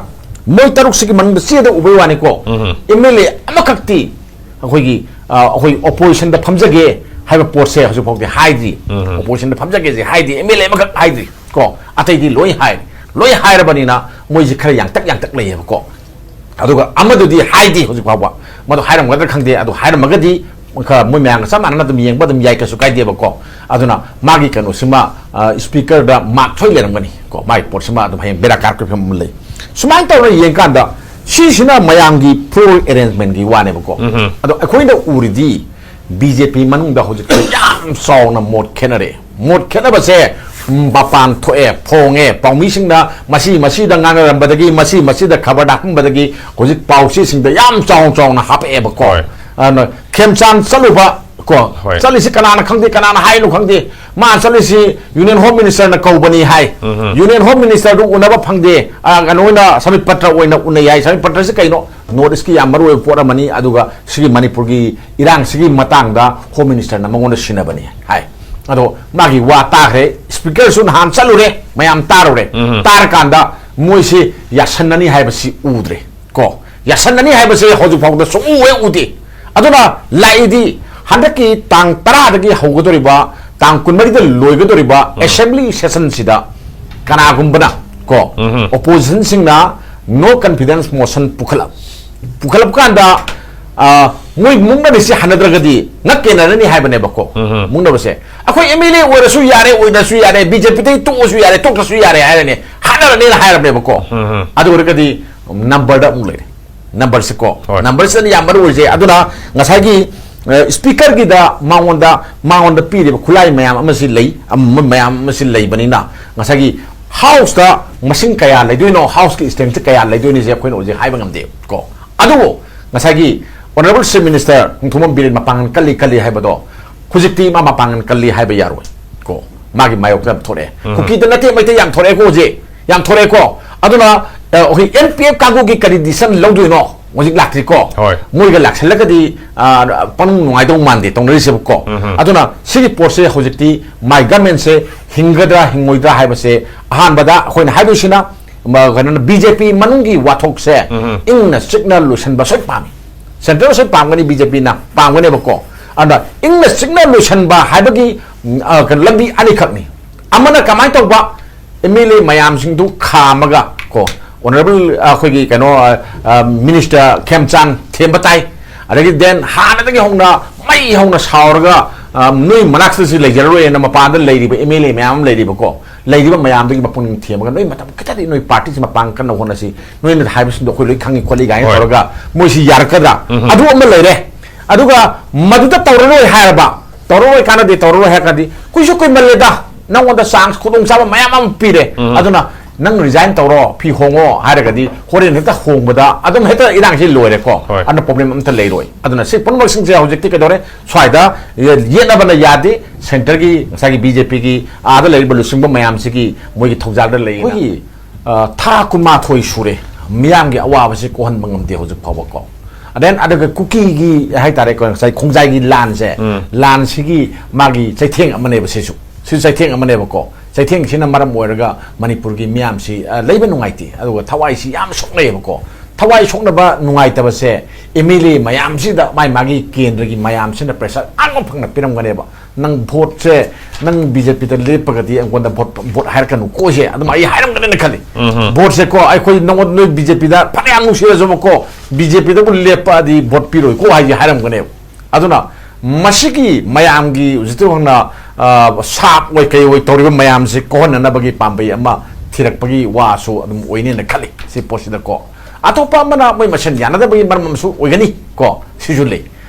ꯃꯣꯏ ꯇꯔꯨꯛꯁꯤꯒꯤ ꯃꯅꯨꯡꯗ ꯆꯦꯗ ꯎꯕꯩ ꯋꯥꯅꯤꯀꯣ꯫ ꯑꯦꯝ ꯑꯦꯜ ꯑꯦ ꯑꯃꯈꯛꯇꯤ ꯑꯩꯈꯣꯏꯒꯤ, ꯑ, ꯑꯩꯈꯣꯏ oppositionꯗ ꯐꯝꯖꯒꯦ ꯍꯥꯏꯕ ꯄꯣꯠꯁꯦ ꯍꯧꯖꯤꯛ ꯐꯥꯎꯗꯤ ꯍꯥꯏꯗ꯭ꯔꯤ꯫ Oppositionꯗ ꯐꯝꯖꯒꯦꯁꯦ ꯍꯥꯏꯗꯤ ꯑꯦꯝ ꯑꯦꯜ ꯑꯦ ꯑꯃꯈꯛ ꯍꯥꯏꯗ꯭ꯔꯤ꯫ ꯀꯣ, ꯑꯇꯩꯗꯤ ꯂꯣꯏ ꯍꯥꯏꯔꯦ꯫ ꯂꯣꯏ ꯍꯥꯏꯔꯕꯅꯤꯅ ꯃꯣꯏꯁꯤ ꯈꯔ ꯌꯥꯡꯇꯛ ꯌꯥꯡꯇꯛ ꯂꯩꯌꯦꯕꯀꯣ꯫ ꯑꯗꯨꯒ ꯑꯃꯗꯨꯗꯤ ꯍꯥꯏꯗꯦ ꯍꯧꯖꯤꯛ ꯐꯥꯎꯕ꯫ ꯃꯗꯨ ꯍꯥꯏꯔꯝꯒꯗ꯭ꯔꯥ ꯈꯪꯗꯦ꯫ ꯑꯗꯨ ꯍꯥꯏꯔꯝꯃꯒꯗꯤ ꯈ-, ꯃꯣꯏ ꯃꯌꯥꯝꯒ ꯆꯞ ꯃꯥꯟꯅꯅ ꯑꯗꯨꯝ ꯌꯦꯡꯕ ꯑꯗꯨꯝ ꯌꯥꯏ, ꯀꯩꯁꯨ ꯀꯥꯏꯗꯦꯕꯀꯣ꯫ ꯑꯗꯨꯅ ꯃꯥꯒꯤ ꯀꯩꯅꯣꯁꯤꯃ, ꯑ, speakerꯗ mark ꯁꯣꯏ ꯂꯩꯔꯝꯒꯅꯤ ꯀꯣ꯫ ꯃꯥꯒꯤ ꯄꯣꯠꯁꯤꯃ ꯑꯗꯨꯝ ꯍꯌꯦꯡ ꯕꯦꯔꯥ ꯀꯥꯔꯛꯄꯒꯤ ꯐꯤꯕꯝ ꯑꯃ ꯂꯩ꯫ ꯁꯨꯃꯥꯏꯅ ꯇꯧꯔꯒ ꯌꯦꯡꯀꯥꯟꯗ ꯁꯤꯁꯤꯅ ꯃꯌꯥꯝꯒꯤ floor arrangementꯀꯤ ꯋꯥꯅꯦꯕꯀꯣ꯫ ꯑꯗꯣ ꯑꯩꯈꯣꯏꯅ ꯎꯔꯤꯗꯤ ꯕꯤ ꯖꯦ ꯄꯤ ꯃꯅꯨꯡꯗ ꯍꯧꯖꯤꯛꯇꯤ ꯌꯥꯝ ꯆꯥꯎꯅ ꯃꯣꯠ ꯈꯦꯠꯅꯔꯦ꯫ ꯃꯣꯠ ꯈꯦꯠꯅꯕꯁꯦ, ꯎꯝ, ꯃꯄꯥꯟ ꯊꯣꯛꯑꯦ, ꯐꯣꯡꯉꯦ, ꯄꯥꯎꯃꯤꯁꯤꯡꯅ ꯃꯁꯤ ꯃꯁꯤꯗ ꯉꯥꯡꯅꯔꯝꯕꯗꯒꯤ, ꯃꯁꯤ ꯃꯁꯤꯗ ꯈꯕꯔꯗ ꯍꯥꯞꯄꯗꯒꯤ ꯍꯧꯖꯤꯛ ꯄꯥꯎꯆꯦꯁꯤꯡꯗ ꯌꯥꯝ ꯆꯥꯎ ꯆꯥꯎꯅ ꯍꯥꯞꯄꯛꯑꯦꯕꯀꯣ꯫ ꯍꯣꯏ꯫ ꯑꯗꯨꯅ ꯈꯦꯝꯆꯥꯟ ꯆꯠꯂꯨꯕ ꯀꯣ, ꯍꯣꯏ꯫ ꯆꯠꯂꯤꯁꯤ ꯀꯅꯥꯅ ꯈꯪꯗꯦ, ꯀꯅꯥꯅ ꯍꯥꯏꯅꯣ ꯈꯪꯗꯦ꯫ ꯃꯥ ꯆꯠꯂꯤꯁꯤ Union Home Ministerꯅ ꯀꯧꯕꯅꯤ ꯍꯥꯏ꯫ Union Home Ministerꯗꯨ ꯎꯅꯕ ꯐꯪꯗꯦ꯫ ꯑ, ꯀꯩꯅꯣ ꯑꯣꯏꯅ ꯁꯃꯤꯠ ꯄꯇ꯭ꯔ ꯑꯣꯏꯅ ꯎꯅꯩ ꯍꯥꯏ꯫ ꯁꯃꯤꯠ ꯄꯇ꯭ꯔꯁꯤ ꯀꯩꯅꯣ? North Eastꯀꯤ ꯌꯥꯝ ꯃꯔꯨ ꯑꯣꯏꯕ ꯄꯣꯠ ꯑꯃꯅꯤ꯫ ꯑꯗꯨꯒ ꯁꯤꯒꯤ ꯃꯅꯤꯄꯨꯔꯒꯤ ꯏꯔꯥꯡꯁꯤꯒꯤ ꯃꯇꯥꯡꯗ Home Ministerꯅ ꯃꯉꯣꯟꯗ ꯁꯤꯟꯅꯕꯅꯤ ꯍꯥꯏ꯫ ꯑꯗꯣ ꯃꯥꯒꯤ ꯋꯥ ꯇꯥꯈ꯭ꯔꯦ꯫ Speakerꯁꯨ ꯅꯍꯥꯟ ꯆꯠꯂꯨꯔꯦ, ꯃꯌꯥꯝ ꯇꯥꯔꯨꯔꯦ꯫ ꯇꯥꯔꯀꯥꯟꯗ ꯃꯣꯏꯁꯤ ꯌꯥꯁꯟꯅꯅꯤ ꯍꯥꯏꯕꯁꯤ ꯎꯗ꯭ꯔꯦ꯫ ꯀꯣ, ꯌꯥꯁꯟꯅꯅꯤ ꯍꯥꯏꯕꯁꯦ ꯍꯧꯖꯤꯛ ꯐꯥꯎꯗ ꯁꯨꯡꯎ ꯍꯦꯛ ꯎꯗꯦ꯫ ꯑꯗꯨꯅ ꯂꯥꯛꯏꯗꯤ ꯍꯟꯗꯛꯀꯤ ꯇꯥꯡ ꯇꯔꯥꯗꯒꯤ ꯍꯧꯒꯗꯧꯔꯤꯕ, ꯇꯥꯡ ꯀꯨꯟꯃꯔꯤꯗ ꯂꯣꯏꯒꯗꯧꯔꯤꯕ assembly sessionꯁꯤꯗ ꯀꯅꯥꯒꯨꯝꯕꯅ ꯀꯣ, oppositionꯁꯤꯡꯅ no confidence motion ꯄꯨꯈꯠꯂꯛ-, ꯄꯨꯈꯠꯂꯛꯄ ꯀꯥꯟꯗ, ꯑ, ꯃꯣꯏ ꯃꯨꯛꯅꯔꯤꯁꯤ ꯍꯟꯅꯗ꯭ꯔꯒꯗꯤ ꯉꯛ ꯀꯦꯟꯅꯔꯅꯤ ꯍꯥꯏꯕꯅꯦꯕꯀꯣ꯫ ꯃꯨꯛꯅꯕꯁꯦ ꯑꯩꯈꯣꯏ ꯑꯦꯝ ꯑꯦꯜ ꯑꯦ ꯑꯣꯏꯔꯁꯨ ꯌꯥꯔꯦ, ꯑꯣꯏꯗ꯭ꯔꯁꯨ ꯌꯥꯔꯦ, ꯕꯤ ꯖꯦ ꯄꯤꯗꯒꯤ ꯇꯣꯛꯑꯁꯨ ꯌꯥꯔꯦ, ꯇꯣꯛꯇ꯭ꯔꯁꯨ ꯌꯥꯔꯦ ꯍꯥꯏꯔꯅꯤ, ꯍꯥꯠꯅꯔꯅꯤꯅ ꯍꯥꯏꯔꯕꯅꯦꯕꯀꯣ꯫ ꯑꯗꯨ ꯑꯣꯏꯔꯒꯗꯤ numberꯗ ꯑꯃꯨꯛ ꯂꯩꯔꯦ꯫ Numberꯁꯦ ꯀꯣ, ꯍꯣꯏ꯫ Numberꯁꯤꯅ ꯌꯥꯝ ꯃꯔꯨ ꯑꯣꯏꯁꯦ꯫ ꯑꯗꯨꯅ ꯉꯁꯥꯏꯒꯤ, ꯑ, speakerꯒꯤꯗ ꯃꯉꯣꯟꯗ, ꯃꯉꯣꯟꯗ ꯄꯤꯔꯤꯕ ꯈꯨꯠꯂꯥꯏ ꯃꯌꯥꯝ ꯑꯃꯁꯤ ꯂꯩ, ꯑꯃ ꯃꯌꯥꯝ ꯑꯃꯁꯤ ꯂꯩꯕꯅꯤꯅ ꯉꯁꯥꯏꯒꯤ Houseꯇ ꯃꯁꯤꯡ ꯀꯌꯥ ꯂꯩꯗꯣꯏꯅꯣ, Houseꯀꯤ strengthꯁꯦ ꯀꯌꯥ ꯂꯩꯗꯣꯏꯅꯤꯁꯦ ꯑꯩꯈꯣꯏꯅ ꯍꯧꯖꯤꯛ ꯍꯥꯏꯕ ꯉꯝꯗꯦ ꯀꯣ꯫ ꯑꯗꯨꯕꯨ ꯉꯁꯥꯏꯒꯤ Honourable Chief Minister ꯅꯤꯡꯊꯧꯖꯝ ꯕꯤꯔꯦꯟ ꯃꯄꯥꯡꯒꯜ ꯀꯜꯂꯤ ꯀꯜꯂꯤ ꯍꯥꯏꯕꯗꯣ ꯍꯧꯖꯤꯛꯇꯤ ꯃꯥ ꯃꯄꯥꯡꯒꯜ ꯀꯜꯂꯤ ꯍꯥꯏꯕ ꯌꯥꯔꯣꯏ ꯀꯣ꯫ ꯃꯥꯒꯤ ꯃꯥꯌꯣꯛꯇ ꯊꯣꯛꯂꯛꯑꯦ꯫ ꯀꯨꯀꯤꯗ ꯅꯠꯇꯦ, ꯃꯩꯇꯩ ꯌꯥꯝ ꯊꯣꯛꯂꯛꯑꯦꯀꯣ ꯍꯧꯖꯤꯛ, ꯌꯥꯝ ꯊꯣꯛꯂꯛꯑꯦꯀꯣ꯫ ꯑꯗꯨꯅ, ꯑ, ꯑꯩꯈꯣꯏ N P F ꯀꯥꯡꯕꯨꯒꯤ ꯀꯔꯤ decision ꯂꯧꯗꯣꯏꯅꯣ ꯍꯧꯖꯤꯛ ꯂꯥꯛꯇ꯭ꯔꯤꯀꯣ꯫ ꯍꯣꯏ꯫ ꯃꯣꯏꯒ ꯂꯥꯛꯁꯜꯂꯒꯗꯤ, ꯑ, ꯄꯪꯅꯨꯡ ꯅꯨꯡꯉꯥꯏꯗꯧ ꯃꯥꯟꯗꯦ ꯇꯧꯅꯔꯤꯁꯦꯕꯀꯣ꯫ ꯑꯗꯨꯅ ꯁꯤꯒꯤ ꯄꯣꯠꯁꯦ ꯍꯧꯖꯤꯛꯇꯤ my governmentꯁꯦ ꯍꯤꯡꯒꯗ꯭ꯔꯥ ꯍꯤꯡꯉꯣꯏꯗ꯭ꯔꯥ ꯍꯥꯏꯕꯁꯦ ꯑꯍꯥꯟꯕꯗ ꯑꯩꯈꯣꯏꯅ ꯍꯥꯏꯗꯣꯏꯁꯤꯅ, ꯃ-, ꯀꯩꯅꯣꯅ, B J P ꯃꯅꯨꯡꯒꯤ ꯋꯥꯊꯣꯛꯁꯦ ꯏꯪꯅ ꯆꯤꯛꯅ ꯂꯣꯏꯁꯤꯟꯕ ꯁꯣꯏ ꯄꯥꯝꯃꯤ꯫ Centreꯗ ꯁꯣꯏ ꯄꯥꯝꯒꯅꯤ, B J Pꯅ ꯄꯥꯝꯒꯅꯦꯕꯀꯣ꯫ ꯑꯗ ꯏꯪꯅ ꯆꯤꯛꯅ ꯂꯣꯏꯁꯤꯟꯕ ꯍꯥꯏꯕꯒꯤ, ꯎꯝ, ꯑ, ꯀꯩꯅꯣ, ꯂꯝꯕꯤ ꯑꯅꯤꯈꯛꯅꯤ꯫ ꯑꯃꯅ ꯀꯃꯥꯏꯅ ꯇꯧꯕ? M L A ꯃꯌꯥꯝꯁꯤꯡꯗꯨ ꯈꯥꯝꯃꯒ ꯀꯣ, Honourable, ꯑ, ꯑꯩꯈꯣꯏꯒꯤ ꯀꯩꯅꯣ, ꯑ, ꯑ, Minister ꯈꯦꯝꯆꯥꯟ ꯊꯦꯝꯕ ꯇꯥꯏ꯫ ꯑꯗꯒꯤ then ꯍꯥꯟꯅꯗꯒꯤ ꯍꯧꯅ ꯃꯩ ꯍꯧꯅ ꯁꯥꯎꯔꯒ, ꯑ, ꯅꯣꯏ ꯃꯅꯥꯛꯇꯁꯨ ꯂꯩꯖꯔꯔꯣꯏꯅ ꯃꯄꯥꯟꯗ ꯂꯩꯔꯤꯕ M L A ꯃꯌꯥꯝ ꯑꯃ ꯂꯩꯔꯤꯕꯀꯣ, ꯂꯩꯔꯤꯕ ꯃꯌꯥꯝꯗꯒꯤ ꯃꯄꯨꯛꯅꯤꯡ ꯊꯦꯝꯃꯒ ꯅꯣꯏ ꯃꯇꯝ ꯈꯤꯇꯗꯤ ꯅꯣꯏ partyꯁꯤ ꯃꯄꯥꯡ ꯀꯟꯅ ꯍꯣꯠꯅꯁꯤ, ꯅꯣꯏꯅ ꯍꯥꯏꯕꯁꯤꯡꯗꯣ ꯑꯩꯈꯣꯏ ꯂꯣꯏ ꯈꯪꯉꯤ ꯈꯣꯠꯂꯤ ꯀꯥꯏꯅ ꯍꯣꯏ꯫ ꯇꯧꯔꯒ ꯃꯣꯏꯁꯤ ꯌꯥꯔꯛꯀꯗ꯭ꯔꯥ? ꯑꯗꯨ ꯑꯃ ꯂꯩꯔꯦ꯫ ꯑꯗꯨꯒ ꯃꯗꯨꯗ ꯇꯧꯔꯔꯣꯏ ꯍꯥꯏꯔꯕ, ꯇꯧꯔꯔꯣꯏ ꯀꯥꯟꯅꯗꯦ, ꯇꯧꯔꯔꯣꯏ ꯍꯥꯏꯔ ꯀꯥꯟꯗꯤ ꯀꯨꯏꯁꯨ ꯀꯨꯏꯃꯜꯂꯦꯗ, ꯅꯪꯉꯣꯟꯗ chance ꯈꯨꯗꯣꯡꯆꯥꯕ ꯃꯌꯥꯝ ꯑꯃ ꯄꯤꯔꯦ꯫ ꯑꯗꯨꯅ ꯅꯪ resign ꯇꯧꯔꯣ, ꯐꯤ ꯍꯣꯡꯉꯣ ꯍꯥꯏꯔꯒꯗꯤ ꯍꯣꯔꯦꯟ ꯍꯦꯛꯇ ꯍꯣꯡꯕꯗ ꯑꯗꯨꯝ ꯍꯦꯛꯇ ꯏꯔꯥꯡꯁꯤ ꯂꯣꯏꯔꯦꯀꯣ꯫ ꯍꯣꯏ꯫ ꯑꯗꯨꯅ problem ꯑꯝꯇ ꯂꯩꯔꯣꯏ꯫ ꯑꯗꯨꯅ ꯁꯤ ꯄꯨꯝꯅꯃꯛꯁꯤꯡꯁꯦ ꯍꯧꯖꯤꯛꯇꯤ ꯀꯩꯗꯧꯔꯦ? ꯁ꯭ꯋꯥꯏꯗ ꯌꯦꯠꯅꯕꯅ ꯌꯥꯗꯦ꯫ Centreꯒꯤ ꯉꯁꯥꯏꯒꯤ B J Pꯒꯤ ꯑꯥꯗ ꯂꯩꯔꯤꯕ ꯂꯨꯆꯤꯡꯕ ꯃꯌꯥꯝꯁꯤꯒꯤ ꯃꯣꯏꯒꯤ ꯊꯧꯖꯥꯜꯗ ꯂꯩ꯫ ꯑꯩꯈꯣꯏꯒꯤ, ꯑ, ꯊꯥ ꯀꯨꯟꯃꯥꯊꯣꯏ ꯁꯨꯔꯦ ꯃꯤꯌꯥꯝꯒꯤ ꯑꯋꯥꯕꯁꯤ ꯀꯣꯛꯍꯟꯕ ꯉꯝꯗꯦ ꯍꯧꯖꯤꯛ ꯐꯥꯎꯕꯀꯣ꯫ And then ꯑꯗꯨꯒ ꯀꯨꯀꯤꯒꯤ ꯍꯥꯏꯇꯥꯔꯦꯀꯣ, ꯉꯁꯥꯏ ꯈꯣꯡꯖꯥꯏꯒꯤ ꯂꯥꯟꯁꯦ, ꯂꯥꯟꯁꯤꯒꯤ ꯃꯥꯒꯤ ꯆꯩꯊꯦꯡ ꯑꯃꯅꯦꯕ ꯁꯤꯁꯨ꯫ ꯁꯤ ꯆꯩꯊꯦꯡ ꯑꯃꯅꯦꯕꯀꯣ꯫ ꯆꯩꯊꯦꯡꯁꯤꯅ ꯃꯔꯝ ꯑꯣꯏꯔꯒ ꯃꯅꯤꯄꯨꯔꯒꯤ ꯃꯤꯌꯥꯝꯁꯤ, ꯑ, ꯂꯩꯕ ꯅꯨꯡꯉꯥꯏꯇꯦ, ꯑꯗꯨꯒ ꯊꯋꯥꯏꯁꯤ ꯌꯥꯝ ꯁꯣꯛꯅꯩꯌꯦꯕꯀꯣ꯫ ꯊꯋꯥꯏ ꯁꯣꯛꯅꯕ ꯅꯨꯡꯉꯥꯏꯇꯕꯁꯦ M L A ꯃꯌꯥꯝꯁꯤꯗ ꯃꯥꯏ ꯃꯥꯒꯤ ꯀꯦꯟꯗ꯭ꯔꯒꯤ ꯃꯌꯥꯝꯁꯤꯅ pressure ꯑꯉꯝ ꯐꯪꯅ ꯄꯤꯔꯝꯒꯅꯦꯕ꯫ ꯅꯪ voteꯁꯦ, ꯅꯪ B J Pꯗ ꯂꯦꯞꯄꯒꯗꯤ ꯑꯩꯉꯣꯟꯗ vote, vote ꯍꯥꯏꯔꯛꯀꯅꯨ ꯀꯣ ꯁꯦ ꯑꯗꯨꯝ ꯑꯩ ꯍꯥꯏꯔꯝꯒꯅꯦꯅ ꯈꯜꯂꯤ꯫ Voteꯁꯦꯀꯣ, ꯑꯩꯈꯣꯏ ꯅꯉꯣꯟꯗ, ꯅꯣꯏ B J Pꯗ ꯐꯅꯌꯥꯝ ꯅꯨꯡꯁꯤꯔꯁꯨꯕꯀꯣ, BJ Pꯗꯕꯨ ꯂꯦꯞꯄꯗꯤ vote ꯄꯤꯔꯣꯏꯀꯣ ꯍꯥꯏꯁꯦ ꯍꯥꯏꯔꯝꯒꯅꯦꯕ꯫ ꯑꯗꯨꯅ ꯃꯁꯤꯒꯤ ꯃꯌꯥꯝꯒꯤ ꯍꯧꯖꯤꯛꯇꯤ ꯍꯧꯅ, ꯑ, ꯁꯥꯞ ꯑꯣꯏ ꯀꯩ ꯑꯣꯏ ꯇꯧꯔꯤꯕ ꯃꯌꯥꯝꯁꯤ ꯀꯣꯛꯍꯟꯅꯅꯕꯒꯤ ꯄꯥꯝꯕꯩ ꯑꯃ ꯊꯤꯔꯛꯄꯒꯤ ꯋꯥꯁꯨ ꯑꯗꯨꯝ ꯑꯣꯏꯅꯦꯅ ꯈꯜꯂꯤ ꯁꯤ ꯄꯣꯠꯁꯤꯗꯀꯣ꯫ ꯑꯇꯣꯞꯄ ꯑꯃꯅ ꯃꯣꯏ ꯃꯁꯦꯟ ꯌꯥꯅꯗꯕꯒꯤ ꯃꯔꯝ ꯑꯃꯁꯨ ꯑꯣꯏꯒꯅꯤ ꯀꯣ, ꯁꯤꯁꯨ ꯂꯩ꯫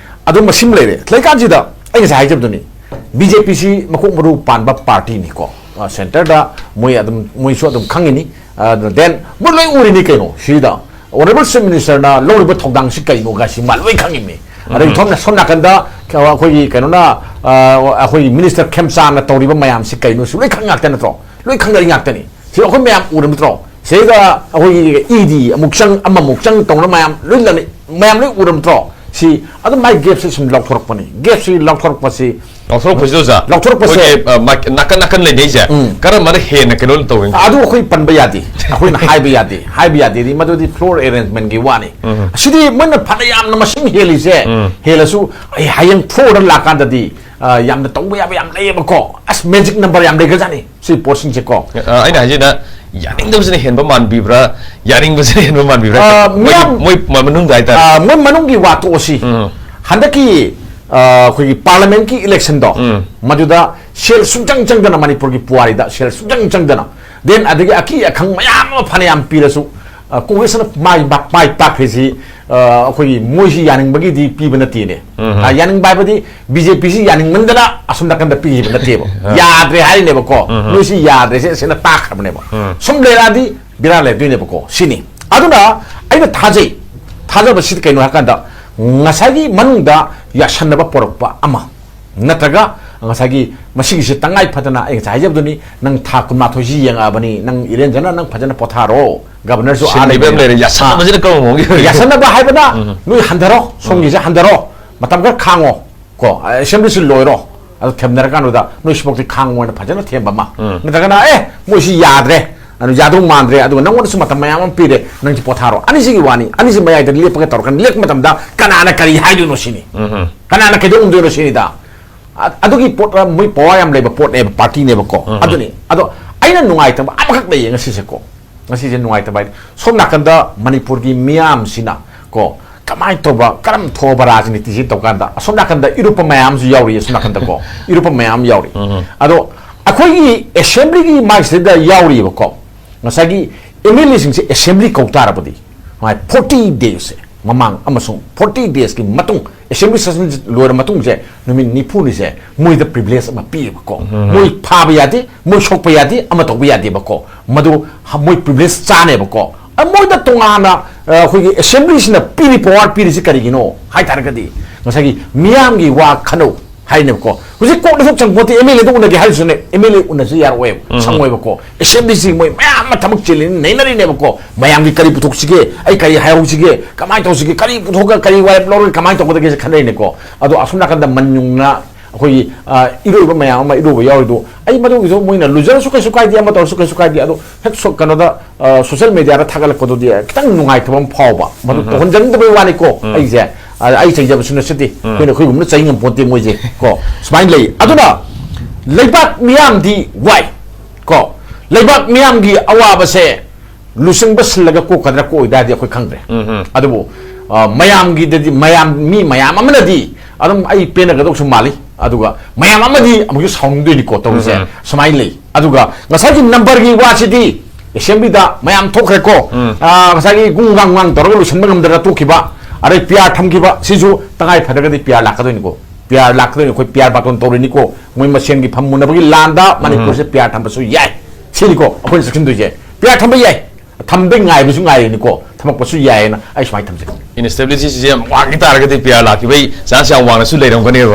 ꯑꯗꯨ ꯃꯁꯤꯃ ꯂꯩꯔꯦ꯫ ꯂꯩꯀꯥꯟꯁꯤꯗ ꯑꯩ ꯉꯁꯥꯏ ꯍꯥꯏꯖꯕꯗꯨꯅꯤ, B J Pꯁꯤ ꯃꯀꯣꯛ ꯃꯔꯨ ꯄꯥꯟꯕ partyꯅꯤꯀꯣ꯫ ꯑ, centreꯗ ꯃꯣꯏ ꯑꯗꯨꯝ, ꯃꯣꯏꯁꯨ ꯑꯗꯨꯝ ꯈꯪꯉꯤꯅꯤ꯫ ꯑ, then ꯃꯣꯏ ꯂꯣꯏ ꯎꯔꯤꯅꯤ ꯀꯩꯅꯣ ꯁꯤꯗ꯫ Honourable Chief Ministerꯅ ꯂꯧꯔꯤꯕ ꯊꯧꯗꯥꯡꯁꯤ ꯀꯩꯅꯣ ꯒꯥꯏꯁꯤ ꯃꯥ ꯂꯣꯏ ꯈꯪꯉꯤꯕꯅꯤ꯫ ꯑꯗꯒꯤ ꯁꯣꯝꯅ, ꯁꯣꯝ ꯅꯥꯀꯟꯗ ꯑꯩꯈꯣꯏꯒꯤ ꯀꯩꯅꯣꯅ, ꯑ, ꯑꯩꯈꯣꯏꯒꯤ ꯃꯤꯅꯤꯁꯇꯔ ꯈꯦꯝꯆꯥꯟꯅ ꯇꯧꯔꯤꯕ ꯃꯌꯥꯝꯁꯤ ꯀꯩꯅꯣꯁꯨ ꯂꯣꯏ ꯈꯪ ꯉꯥꯛꯇ ꯅꯠꯇ꯭ꯔꯣ? ꯂꯣꯏ ꯈꯪꯅꯔꯤ ꯉꯥꯛꯇꯅꯤ꯫ ꯁꯤ ꯑꯩꯈꯣꯏ ꯃꯌꯥꯝ ꯎꯔꯕ ꯅꯠꯇ꯭ꯔꯣ? ꯁꯤꯗ ꯑꯩꯈꯣꯏꯒꯤ ꯏ ꯗꯤ ꯑꯃꯨꯛ ꯆꯪ, ꯑꯃꯃꯨꯛ ꯆꯪ ꯇꯧꯅ ꯃꯌꯥꯝ ꯂꯣꯏ ꯂꯩ-, ꯃꯌꯥꯝ ꯂꯣꯏ ꯎꯔꯕ ꯅꯠꯇ꯭ꯔꯣ? ꯁꯤ ꯑꯗꯨꯝ ꯃꯥꯏ ꯒꯦꯞꯁꯦ ꯁꯨꯝ ꯂꯧꯊꯣꯔꯛꯄꯅꯤ꯫ ꯒꯦꯞꯁꯤ ꯂꯧꯊꯣꯔꯛꯄꯁꯤ ꯂꯧꯊꯣꯔꯛꯄꯁꯤꯗ ꯑꯣꯖꯥ, ꯂꯧꯊꯣꯔꯛꯄꯁꯦ ꯑꯩꯈꯣꯏꯒꯤ, ꯑ, ꯃꯥꯏꯛ-, ꯅꯥꯀꯟ ꯅꯥꯀꯟ ꯂꯩꯅꯩꯁꯦ, ꯎꯝ꯫ ꯀꯔꯝꯕꯅ ꯍꯦꯟꯅ ꯀꯩꯅꯣ ꯇꯧꯔꯤꯅꯣ? ꯑꯗꯨ ꯑꯩꯈꯣꯏ ꯄꯟꯕ ꯌꯥꯗꯦ, ꯑꯩꯈꯣꯏꯅ ꯍꯥꯏꯕ ꯌꯥꯗꯦ, ꯍꯥꯏꯕ ꯌꯥꯗꯦꯗꯤ ꯃꯗꯨꯗꯤ floor arrangementꯀꯤ ꯋꯥꯅꯤ꯫ ꯎꯝ꯫ ꯑꯁꯤꯗꯤ ꯃꯣꯏꯅ ꯐꯅ ꯌꯥꯝꯅ ꯃꯁꯤꯡ ꯍꯦꯜꯂꯤꯁꯦ, ꯎꯝ꯫ ꯍꯦꯜꯂꯁꯨ ꯑꯩ ꯍꯌꯦꯡ floorꯗ ꯂꯥꯛꯀꯥꯟꯗꯗꯤ, ꯑ, ꯌꯥꯝꯅ ꯇꯧꯕ ꯌꯥꯕ ꯌꯥꯝ ꯂꯩꯌꯦꯕꯀꯣ꯫ ꯑꯁ, magic number ꯌꯥꯝ ꯂꯩꯈ꯭ꯔꯖꯥꯠꯅꯤ ꯁꯤ ꯄꯣꯠꯁꯤꯡꯁꯦꯀꯣ꯫ ꯑ, ꯑꯩꯅ ꯍꯥꯏꯁꯤꯅ, ꯌꯥꯅꯤꯡꯗꯕꯁꯤꯅ ꯍꯦꯟꯕ ꯃꯥꯟꯕꯤꯕ꯭ꯔꯥ, ꯌꯥꯅꯤꯡꯕꯁꯤꯅ ꯍꯦꯟꯕ ꯃꯥꯟꯕꯤꯕ꯭ꯔꯥ? ꯑ, ꯃꯣꯏ, ꯃꯤꯌꯥꯝ, ꯃꯣꯏ ꯃꯅꯨꯡꯗ ꯍꯥꯏꯇꯥꯔꯦ꯫ ꯑ, ꯃꯣꯏ ꯃꯅꯨꯡꯒꯤ ꯋꯥ ꯇꯣꯛꯑꯁꯤ꯫ ꯎꯝ꯫ ꯍꯟꯗꯛꯀꯤ, ꯑ, ꯑꯩꯈꯣꯏꯒꯤ parliamentꯀꯤ electionꯗꯣ, ꯎꯝ꯫ ꯃꯗꯨꯗ ꯁꯦꯜ ꯁꯨꯡꯆꯪ ꯆꯪꯗꯅ ꯃꯅꯤꯄꯨꯔꯒꯤ ꯄꯨꯋꯥꯔꯤꯗ ꯁꯦꯜ ꯁꯨꯡꯆꯪ ꯆꯪꯗꯅ, then ꯑꯗꯒꯤ ꯑꯀꯤ ꯑꯈꯪ ꯃꯌꯥꯝ ꯑꯃ ꯐꯅꯌꯥꯝ ꯄꯤꯔꯁꯨ, ꯑ, ꯀꯣꯡꯒ꯭ꯔꯦꯁꯅ ꯃꯥꯏ ꯄꯥꯛ-, ꯃꯥꯏ ꯄꯥꯛꯈ꯭ꯔꯤꯁꯤ, ꯑ, ꯑꯩꯈꯣꯏꯒꯤ ꯃꯣꯏꯁꯤ ꯌꯥꯅꯤꯡꯕꯒꯤꯗꯤ ꯄꯤꯕ ꯅꯠꯇꯦꯅꯦ꯫ ꯎꯝ꯫ ꯑ, ꯌꯥꯅꯤꯡꯕ ꯍꯥꯏꯕꯗꯤ ꯕꯤ ꯖꯦ ꯄꯤꯁꯤ ꯌꯥꯅꯤꯡꯃꯟꯗꯅ ꯑꯁꯣꯝ ꯅꯥꯀꯟꯗ ꯄꯤꯈꯤꯕ ꯅꯠꯇꯦꯕ꯫ ꯑ꯫ ꯌꯥꯗ꯭ꯔꯦ ꯍꯥꯏꯔꯤꯅꯦꯕꯀꯣ꯫ ꯎꯝ꯫ ꯅꯣꯏꯁꯤ ꯌꯥꯗ꯭ꯔꯦ, ꯁꯤ ꯑꯁꯤꯅ ꯇꯥꯛꯈ꯭ꯔꯕꯅꯦꯕ꯫ ꯎꯝ꯫ ꯁꯨꯝ ꯂꯩꯔꯛꯑꯗꯤ ꯕꯦꯔꯥ ꯂꯩꯗꯣꯏꯅꯦꯕꯀꯣ꯫ ꯁꯤꯅꯤ꯫ ꯑꯗꯨꯅ ꯑꯩꯅ ꯊꯥꯖꯩ, ꯊꯥꯖꯕꯁꯤꯗꯤ ꯀꯩꯅꯣ ꯍꯥꯏꯀꯥꯟꯗ, ꯉꯁꯥꯏꯒꯤ ꯃꯅꯨꯡꯗ ꯌꯥꯁꯟꯅꯕ ꯄꯣꯔꯛꯄ ꯑꯃ, ꯅꯠꯇ꯭ꯔꯒ ꯉꯁꯥꯏꯒꯤ ꯃꯁꯤꯒꯤꯁꯤ ꯇꯉꯥꯏ ꯐꯗꯅ, ꯑꯩ ꯉꯁꯥꯏ ꯍꯥꯏꯖꯕꯗꯨꯅꯤ, ꯅꯪ ꯊꯥ ꯀꯨꯟꯃꯥꯊꯣꯏꯁꯤ ꯌꯦꯡꯉꯛꯑꯕꯅꯤ, ꯅꯪ ꯏꯔꯦꯟꯖꯅ ꯅꯪ ꯐꯖꯅ ꯄꯣꯊꯥꯔꯣ, ꯒꯕꯔꯅꯔꯁꯨ ꯑꯥ ꯁꯤꯟꯈꯤꯕ ꯑꯃ ꯂꯩꯕꯅꯤ꯫ ꯂꯩꯔꯦ, ꯌꯥꯁꯟꯅꯕꯁꯤꯅ ꯑꯥ꯫ ꯀꯔꯝꯕ ꯃꯑꯣꯡꯒꯤ ꯑꯣꯏꯔꯤꯅꯣ? ꯌꯥꯁꯟꯅꯕ ꯍꯥꯏꯕꯅ, ꯎꯝ꯫ ꯅꯣꯏ ꯍꯟꯊꯔꯣ, ꯁꯣꯝꯒꯤꯁꯦ ꯍꯟꯊꯔꯣ, ꯃꯇꯝ ꯈꯔ ꯈꯥꯡꯉꯣ꯫ ꯀꯣ, ꯑꯦꯁꯦꯝꯕ꯭ꯂꯤꯁꯤ ꯂꯣꯏꯔꯣ, ꯑꯗꯨ ꯊꯦꯝꯅꯔꯀꯥꯟꯗꯨꯗ ꯅꯣꯏ ꯁꯤꯐꯥꯎꯗꯤ ꯈꯥꯡꯉꯣ ꯍꯥꯏꯅ ꯐꯖꯅ ꯊꯦꯝꯕ ꯑꯃ꯫ ꯎꯝ꯫ ꯅꯠꯇ꯭ꯔꯒꯅ, "ꯑꯦ, ꯃꯣꯏꯁꯤ ꯌꯥꯗ꯭ꯔꯦ, ꯑꯗꯨ ꯌꯥꯗꯧ ꯃꯥꯟꯗ꯭ꯔꯦ, ꯑꯗꯨꯒ ꯅꯪꯉꯣꯟꯗꯁꯨ ꯃꯇꯝ ꯃꯌꯥꯝ ꯑꯃ ꯄꯤꯔꯦ, ꯅꯪꯁꯨ ꯄꯣꯊꯥꯔꯣ"꯫ ꯑꯅꯤꯁꯤꯒꯤ ꯋꯥꯅꯤ, ꯑꯅꯤꯁꯤ ꯃꯌꯥꯏꯗ ꯂꯦꯞꯄꯒ ꯇꯧꯔꯀꯥꯟꯗ, ꯂꯦꯞꯄ ꯃꯇꯝꯗ ꯀꯅꯥꯅ ꯀꯔꯤ ꯍꯥꯏꯗꯣꯏꯅꯣ ꯁꯤꯅꯤ꯫ ꯎꯝ꯫ ꯀꯅꯥꯅ ꯀꯩꯗꯧ ꯉꯝꯗꯣꯏꯅꯣ ꯁꯤꯅꯤꯗ꯫ ꯑ-, ꯑꯗꯨꯒꯤ ꯄꯣꯠ, ꯑ, ꯃꯣꯏ ꯄꯋꯥꯔ ꯌꯥꯝ ꯂꯩꯕ ꯄꯣꯠꯅꯦꯕ, ꯄꯥꯔꯇꯤꯅꯦꯕꯀꯣ꯫ ꯎꯝ꯫ ꯑꯗꯨꯅꯤ꯫ ꯑꯗꯣ ꯑꯩꯅ ꯅꯨꯡꯉꯥꯏꯇꯕ ꯑꯃꯈꯛ ꯂꯩꯌꯦ ꯉꯁꯤꯁꯦꯀꯣ꯫ ꯉꯁꯤꯁꯦ ꯅꯨꯡꯉꯥꯏꯇꯕ ꯍꯥꯏꯗꯤ, ꯁꯣꯝ ꯅꯥꯀꯟꯗ ꯃꯅꯤꯄꯨꯔꯒꯤ ꯃꯤꯌꯥꯝꯁꯤꯅ ꯀꯣ, ꯀꯃꯥꯏꯅ ꯇꯧꯕ, ꯀꯔꯝ ꯊꯣꯛꯑꯕ ꯔꯥꯖꯅꯤꯇꯤꯁꯤ ꯇꯧꯀꯥꯟꯗ, ꯑꯁꯣꯝ ꯅꯥꯀꯟꯗ ꯏꯔꯨꯞꯄ ꯃꯌꯥꯝꯁꯨ ꯌꯥꯎꯔꯤ, ꯑꯁꯣꯝ ꯅꯥꯀꯟꯗꯀꯣ꯫ ꯏꯔꯨꯞꯄ ꯃꯌꯥꯝ ꯌꯥꯎꯔꯤ꯫ ꯎꯝ꯫ ꯑꯗꯣ ꯑꯩꯈꯣꯏꯒꯤ ꯑꯦꯁꯦꯝꯕ꯭ꯂꯤꯒꯤ ꯃꯥꯏꯁꯤꯗ ꯌꯥꯎꯔꯤꯕꯀꯣ, ꯉꯁꯥꯏꯒꯤ ꯑꯦꯝ ꯑꯦꯜ ꯑꯦꯁꯤꯡꯁꯦ ꯑꯦꯁꯦꯝꯕ꯭ꯂꯤ ꯀꯧ ꯇꯥꯔꯕꯗꯤ, ꯃꯥꯏ ꯐꯣꯔꯇꯤ ꯗꯦꯁꯁꯦ ꯃꯃꯥꯡ ꯑꯃꯁꯨꯡ ꯐꯣꯔꯇꯤ ꯗꯦꯁꯀꯤ ꯃꯇꯨꯡ, ꯑꯦꯁꯦꯝꯕ꯭ꯂꯤ ꯁꯦꯁꯟ ꯂꯣꯏꯔ ꯃꯇꯨꯡꯁꯦ, ꯅꯨꯃꯤꯠ ꯅꯤꯐꯨꯅꯤꯁꯦ ꯃꯣꯏꯗ ꯄ꯭ꯔꯤꯚꯤꯂꯦꯖ ꯑꯃ ꯄꯤꯌꯦꯕꯀꯣ꯫ ꯎꯝ꯫ ꯃꯣꯏ ꯐꯥꯕ ꯌꯥꯗꯦ, ꯃꯣꯏ ꯁꯣꯛꯄ ꯌꯥꯗꯦ, ꯑꯃ ꯇꯧꯕ ꯌꯥꯗꯦꯕꯀꯣ꯫ ꯃꯗꯨ ꯍ-, ꯃꯣꯏ ꯄ꯭ꯔꯤꯚꯤꯂꯦꯖ ꯆꯥꯅꯦꯕꯀꯣ꯫ ꯑ, ꯃꯣꯏꯗ ꯇꯣꯉꯥꯟꯅ, ꯑ, ꯑꯩꯈꯣꯏꯒꯤ ꯑꯦꯁꯦꯝꯕ꯭ꯂꯤꯁꯤꯅ ꯄꯤꯔꯤ, ꯄꯋꯥꯔ ꯄꯤꯔꯤꯁꯤ ꯀꯔꯤꯒꯤꯅꯣ ꯍꯥꯏ ꯇꯥꯔꯒꯗꯤ, ꯉꯁꯥꯏꯒꯤ ꯃꯤꯌꯥꯝꯒꯤ ꯋꯥ ꯈꯟꯅꯧ ꯍꯥꯏꯅꯦꯕꯀꯣ꯫ ꯍꯧꯖꯤꯛ ꯀꯣꯛꯇ ꯊꯣꯛ ꯆꯪꯄꯣꯠꯇꯦ, ꯑꯦꯝ ꯑꯦꯜ ꯑꯦꯗ ꯎꯅꯒꯦ ꯍꯥꯏꯔꯁꯨꯅꯦ, ꯑꯦꯝ ꯑꯦꯜ ꯑꯦ ꯎꯅꯁꯨ ꯌꯥꯔꯛꯑꯣꯏꯕ, ꯁꯪꯉꯣꯏꯕꯀꯣ꯫ ꯑꯦꯁꯦꯝꯕ꯭ꯂꯤꯁꯤ ꯃꯣꯏ ꯃꯌꯥꯝ ꯑꯃ ꯊꯕꯛ ꯆꯤꯜꯂꯤꯅ ꯅꯩꯅꯔꯤꯅꯦꯕꯀꯣ꯫ ꯃꯌꯥꯝꯒꯤ ꯀꯔꯤ ꯄꯨꯊꯣꯛꯁꯤꯒꯦ, ꯑꯩ ꯀꯔꯤ ꯍꯥꯏꯍꯧꯁꯤꯒꯦ, ꯀꯃꯥꯏꯅ ꯇꯧꯁꯤꯒꯦ, ꯀꯔꯤ ꯄꯨꯊꯣꯛꯑꯒ ꯀꯔꯤ ꯋꯥꯔꯦꯞ ꯂꯧꯔꯒ ꯀꯃꯥꯏꯅ ꯇꯧꯒꯗꯒꯦꯁꯦ ꯈꯟꯅꯔꯤꯅꯦꯀꯣ꯫ ꯑꯗꯣ ꯑꯁꯣꯝ ꯅꯥꯀꯟꯗ ꯃꯟ ꯌꯨꯡꯅ ꯑꯩꯈꯣꯏꯒꯤ, ꯑ, ꯏꯔꯣꯏꯕ ꯃꯌꯥꯝ ꯑꯃ ꯏꯔꯣꯏꯕ ꯌꯥꯎꯔꯤꯗꯣ, ꯑꯩ ꯃꯗꯨꯒꯤꯗꯣ ꯃꯣꯏꯅ ꯂꯨꯖꯔꯁꯨ ꯀꯩꯁꯨ ꯀꯥꯏꯗꯦ, ꯑꯃ ꯇꯧꯔꯁꯨ ꯀꯩꯁꯨ ꯀꯥꯏꯗꯦ꯫ ꯑꯗꯣ ꯍꯦꯛ ꯁꯣ-, ꯀꯩꯅꯣꯗ, ꯑ, ꯁꯣꯁꯦꯜ ꯃꯦꯗꯤꯌꯥꯗ ꯊꯥꯒꯠꯂꯛꯄꯗꯨꯗꯤ ꯈꯤꯇꯪ ꯅꯨꯡꯉꯥꯏꯇꯕ ꯑꯃ ꯐꯥꯎꯕ, ꯃꯗꯨ ꯇꯧꯍꯟꯖꯅꯤꯡꯗꯕꯩ ꯋꯥꯅꯤꯀꯣ꯫ ꯑꯩꯁꯦ, ꯑ, ꯑꯩ ꯆꯩꯖꯕꯁꯨ ꯅꯠꯆꯗꯦ, ꯑꯩꯈꯣꯏꯅ ꯑꯩꯈꯣꯏꯒꯨꯝꯕꯅ ꯆꯩ ꯉꯝꯄꯣꯟꯇꯦ ꯃꯣꯏꯁꯦ ꯀꯣ꯫ ꯁꯨꯃꯥꯏꯅ ꯂꯩ꯫ ꯑꯗꯨꯅ ꯂꯩꯕꯥꯛ ꯃꯤꯌꯥꯝꯗꯤ ꯋꯥꯏ ꯀꯣ, ꯂꯩꯕꯥꯛ ꯃꯤꯌꯥꯝꯒꯤ ꯑꯋꯥꯕꯁꯦ ꯂꯨꯆꯤꯡꯕ ꯁꯤꯜꯂꯒ ꯀꯣꯛꯀꯗ꯭ꯔꯥ ꯀꯣꯛꯑꯣꯏꯗ꯭ꯔꯥꯗꯤ ꯑꯩꯈꯣꯏ ꯈꯪꯗ꯭ꯔꯦ꯫ ꯑꯗꯨꯕꯨ, ꯑ, ꯃꯌꯥꯝꯒꯤꯗꯗꯤ, ꯃꯌꯥꯝ, ꯃꯤ ꯃꯌꯥꯝ ꯑꯃꯅꯗꯤ ꯑꯗꯨꯝ ꯑꯩ ꯄꯦꯟꯅꯒꯗꯧꯁꯨ ꯃꯥꯜꯂꯤ꯫ ꯑꯗꯨꯒ ꯃꯌꯥꯝ ꯑꯃꯗꯤ ꯑꯃꯨꯛꯁꯨ ꯁꯥꯎꯅꯤꯡꯗꯣꯏꯅꯤꯀꯣ ꯇꯧꯔꯤꯁꯦ꯫ ꯁꯨꯃꯥꯏꯅ ꯂꯩ꯫ ꯑꯗꯨꯒ ꯉꯁꯥꯏꯒꯤ ꯅꯝꯕꯔꯒꯤ ꯋꯥꯁꯤꯗꯤ ꯑꯦꯁꯦꯝꯕ꯭ꯂꯤꯗ ꯃꯌꯥꯝ ꯊꯣꯛꯈ꯭ꯔꯦꯀꯣ꯫ ꯑ, ꯉꯁꯥꯏꯒꯤ ꯒꯨꯡ ꯒꯥꯡ ꯒꯥꯡ ꯇꯧꯔꯒ ꯂꯣꯏꯁꯤꯟꯕ ꯉꯝꯗꯅ ꯇꯣꯛꯈꯤꯕ, ꯑꯗꯩ ꯄꯤ ꯑꯥꯔ ꯊꯝꯈꯤꯕ, ꯁꯤꯁꯨ ꯇꯉꯥꯏ ꯐꯗ꯭ꯔꯒꯗꯤ ꯄꯤ ꯑꯥꯔ ꯂꯥꯛꯀꯗꯣꯏꯅꯤꯀꯣ꯫ ꯄꯤ ꯑꯥꯔ ꯂꯥꯛꯀꯗꯣꯏꯅꯤ, ꯑꯩꯈꯣꯏ ꯄꯤ ꯑꯥꯔ ꯕꯥꯇꯣꯟ ꯇꯧꯔꯤꯅꯤꯀꯣ꯫ ꯃꯣꯏ ꯃꯁꯦꯟꯒꯤ ꯐꯝꯃꯨꯅꯕꯒꯤ ꯂꯥꯟꯗ ꯃꯅꯤꯄꯨꯔꯁꯦ ꯄꯤ ꯑꯥꯔ ꯊꯝꯕꯁꯨ ꯌꯥꯏ꯫ ꯁꯤꯅꯤꯀꯣ ꯑꯩꯈꯣꯏꯅ ꯆꯦꯛꯁꯤꯟꯗꯣꯏꯁꯦ꯫ ꯄꯤ ꯑꯥꯔ ꯊꯝꯕ ꯌꯥꯏ, ꯊꯝꯕꯩ ꯉꯥꯏꯕꯁꯨ ꯉꯥꯏꯔꯤꯅꯤꯀꯣ, ꯊꯝꯃꯛꯄꯁꯨ ꯌꯥꯏꯌꯦꯅ ꯑꯩ ꯁꯨꯃꯥꯏꯅ ꯊꯝꯖꯒꯦ꯫ ꯏꯟꯁꯇꯦꯕꯤꯂꯤꯇꯤꯁꯤꯁꯦ ꯌꯥꯝ ꯋꯥꯡꯈꯤ ꯇꯥꯔꯒꯗꯤ ꯄꯤ ꯑꯥꯔ ꯂꯥꯛꯈꯤꯕꯩ ꯆꯥꯟꯁ ꯌꯥꯝ ꯋꯥꯡꯅꯁꯨ ꯂꯩꯔꯝꯒꯅꯦꯕ꯫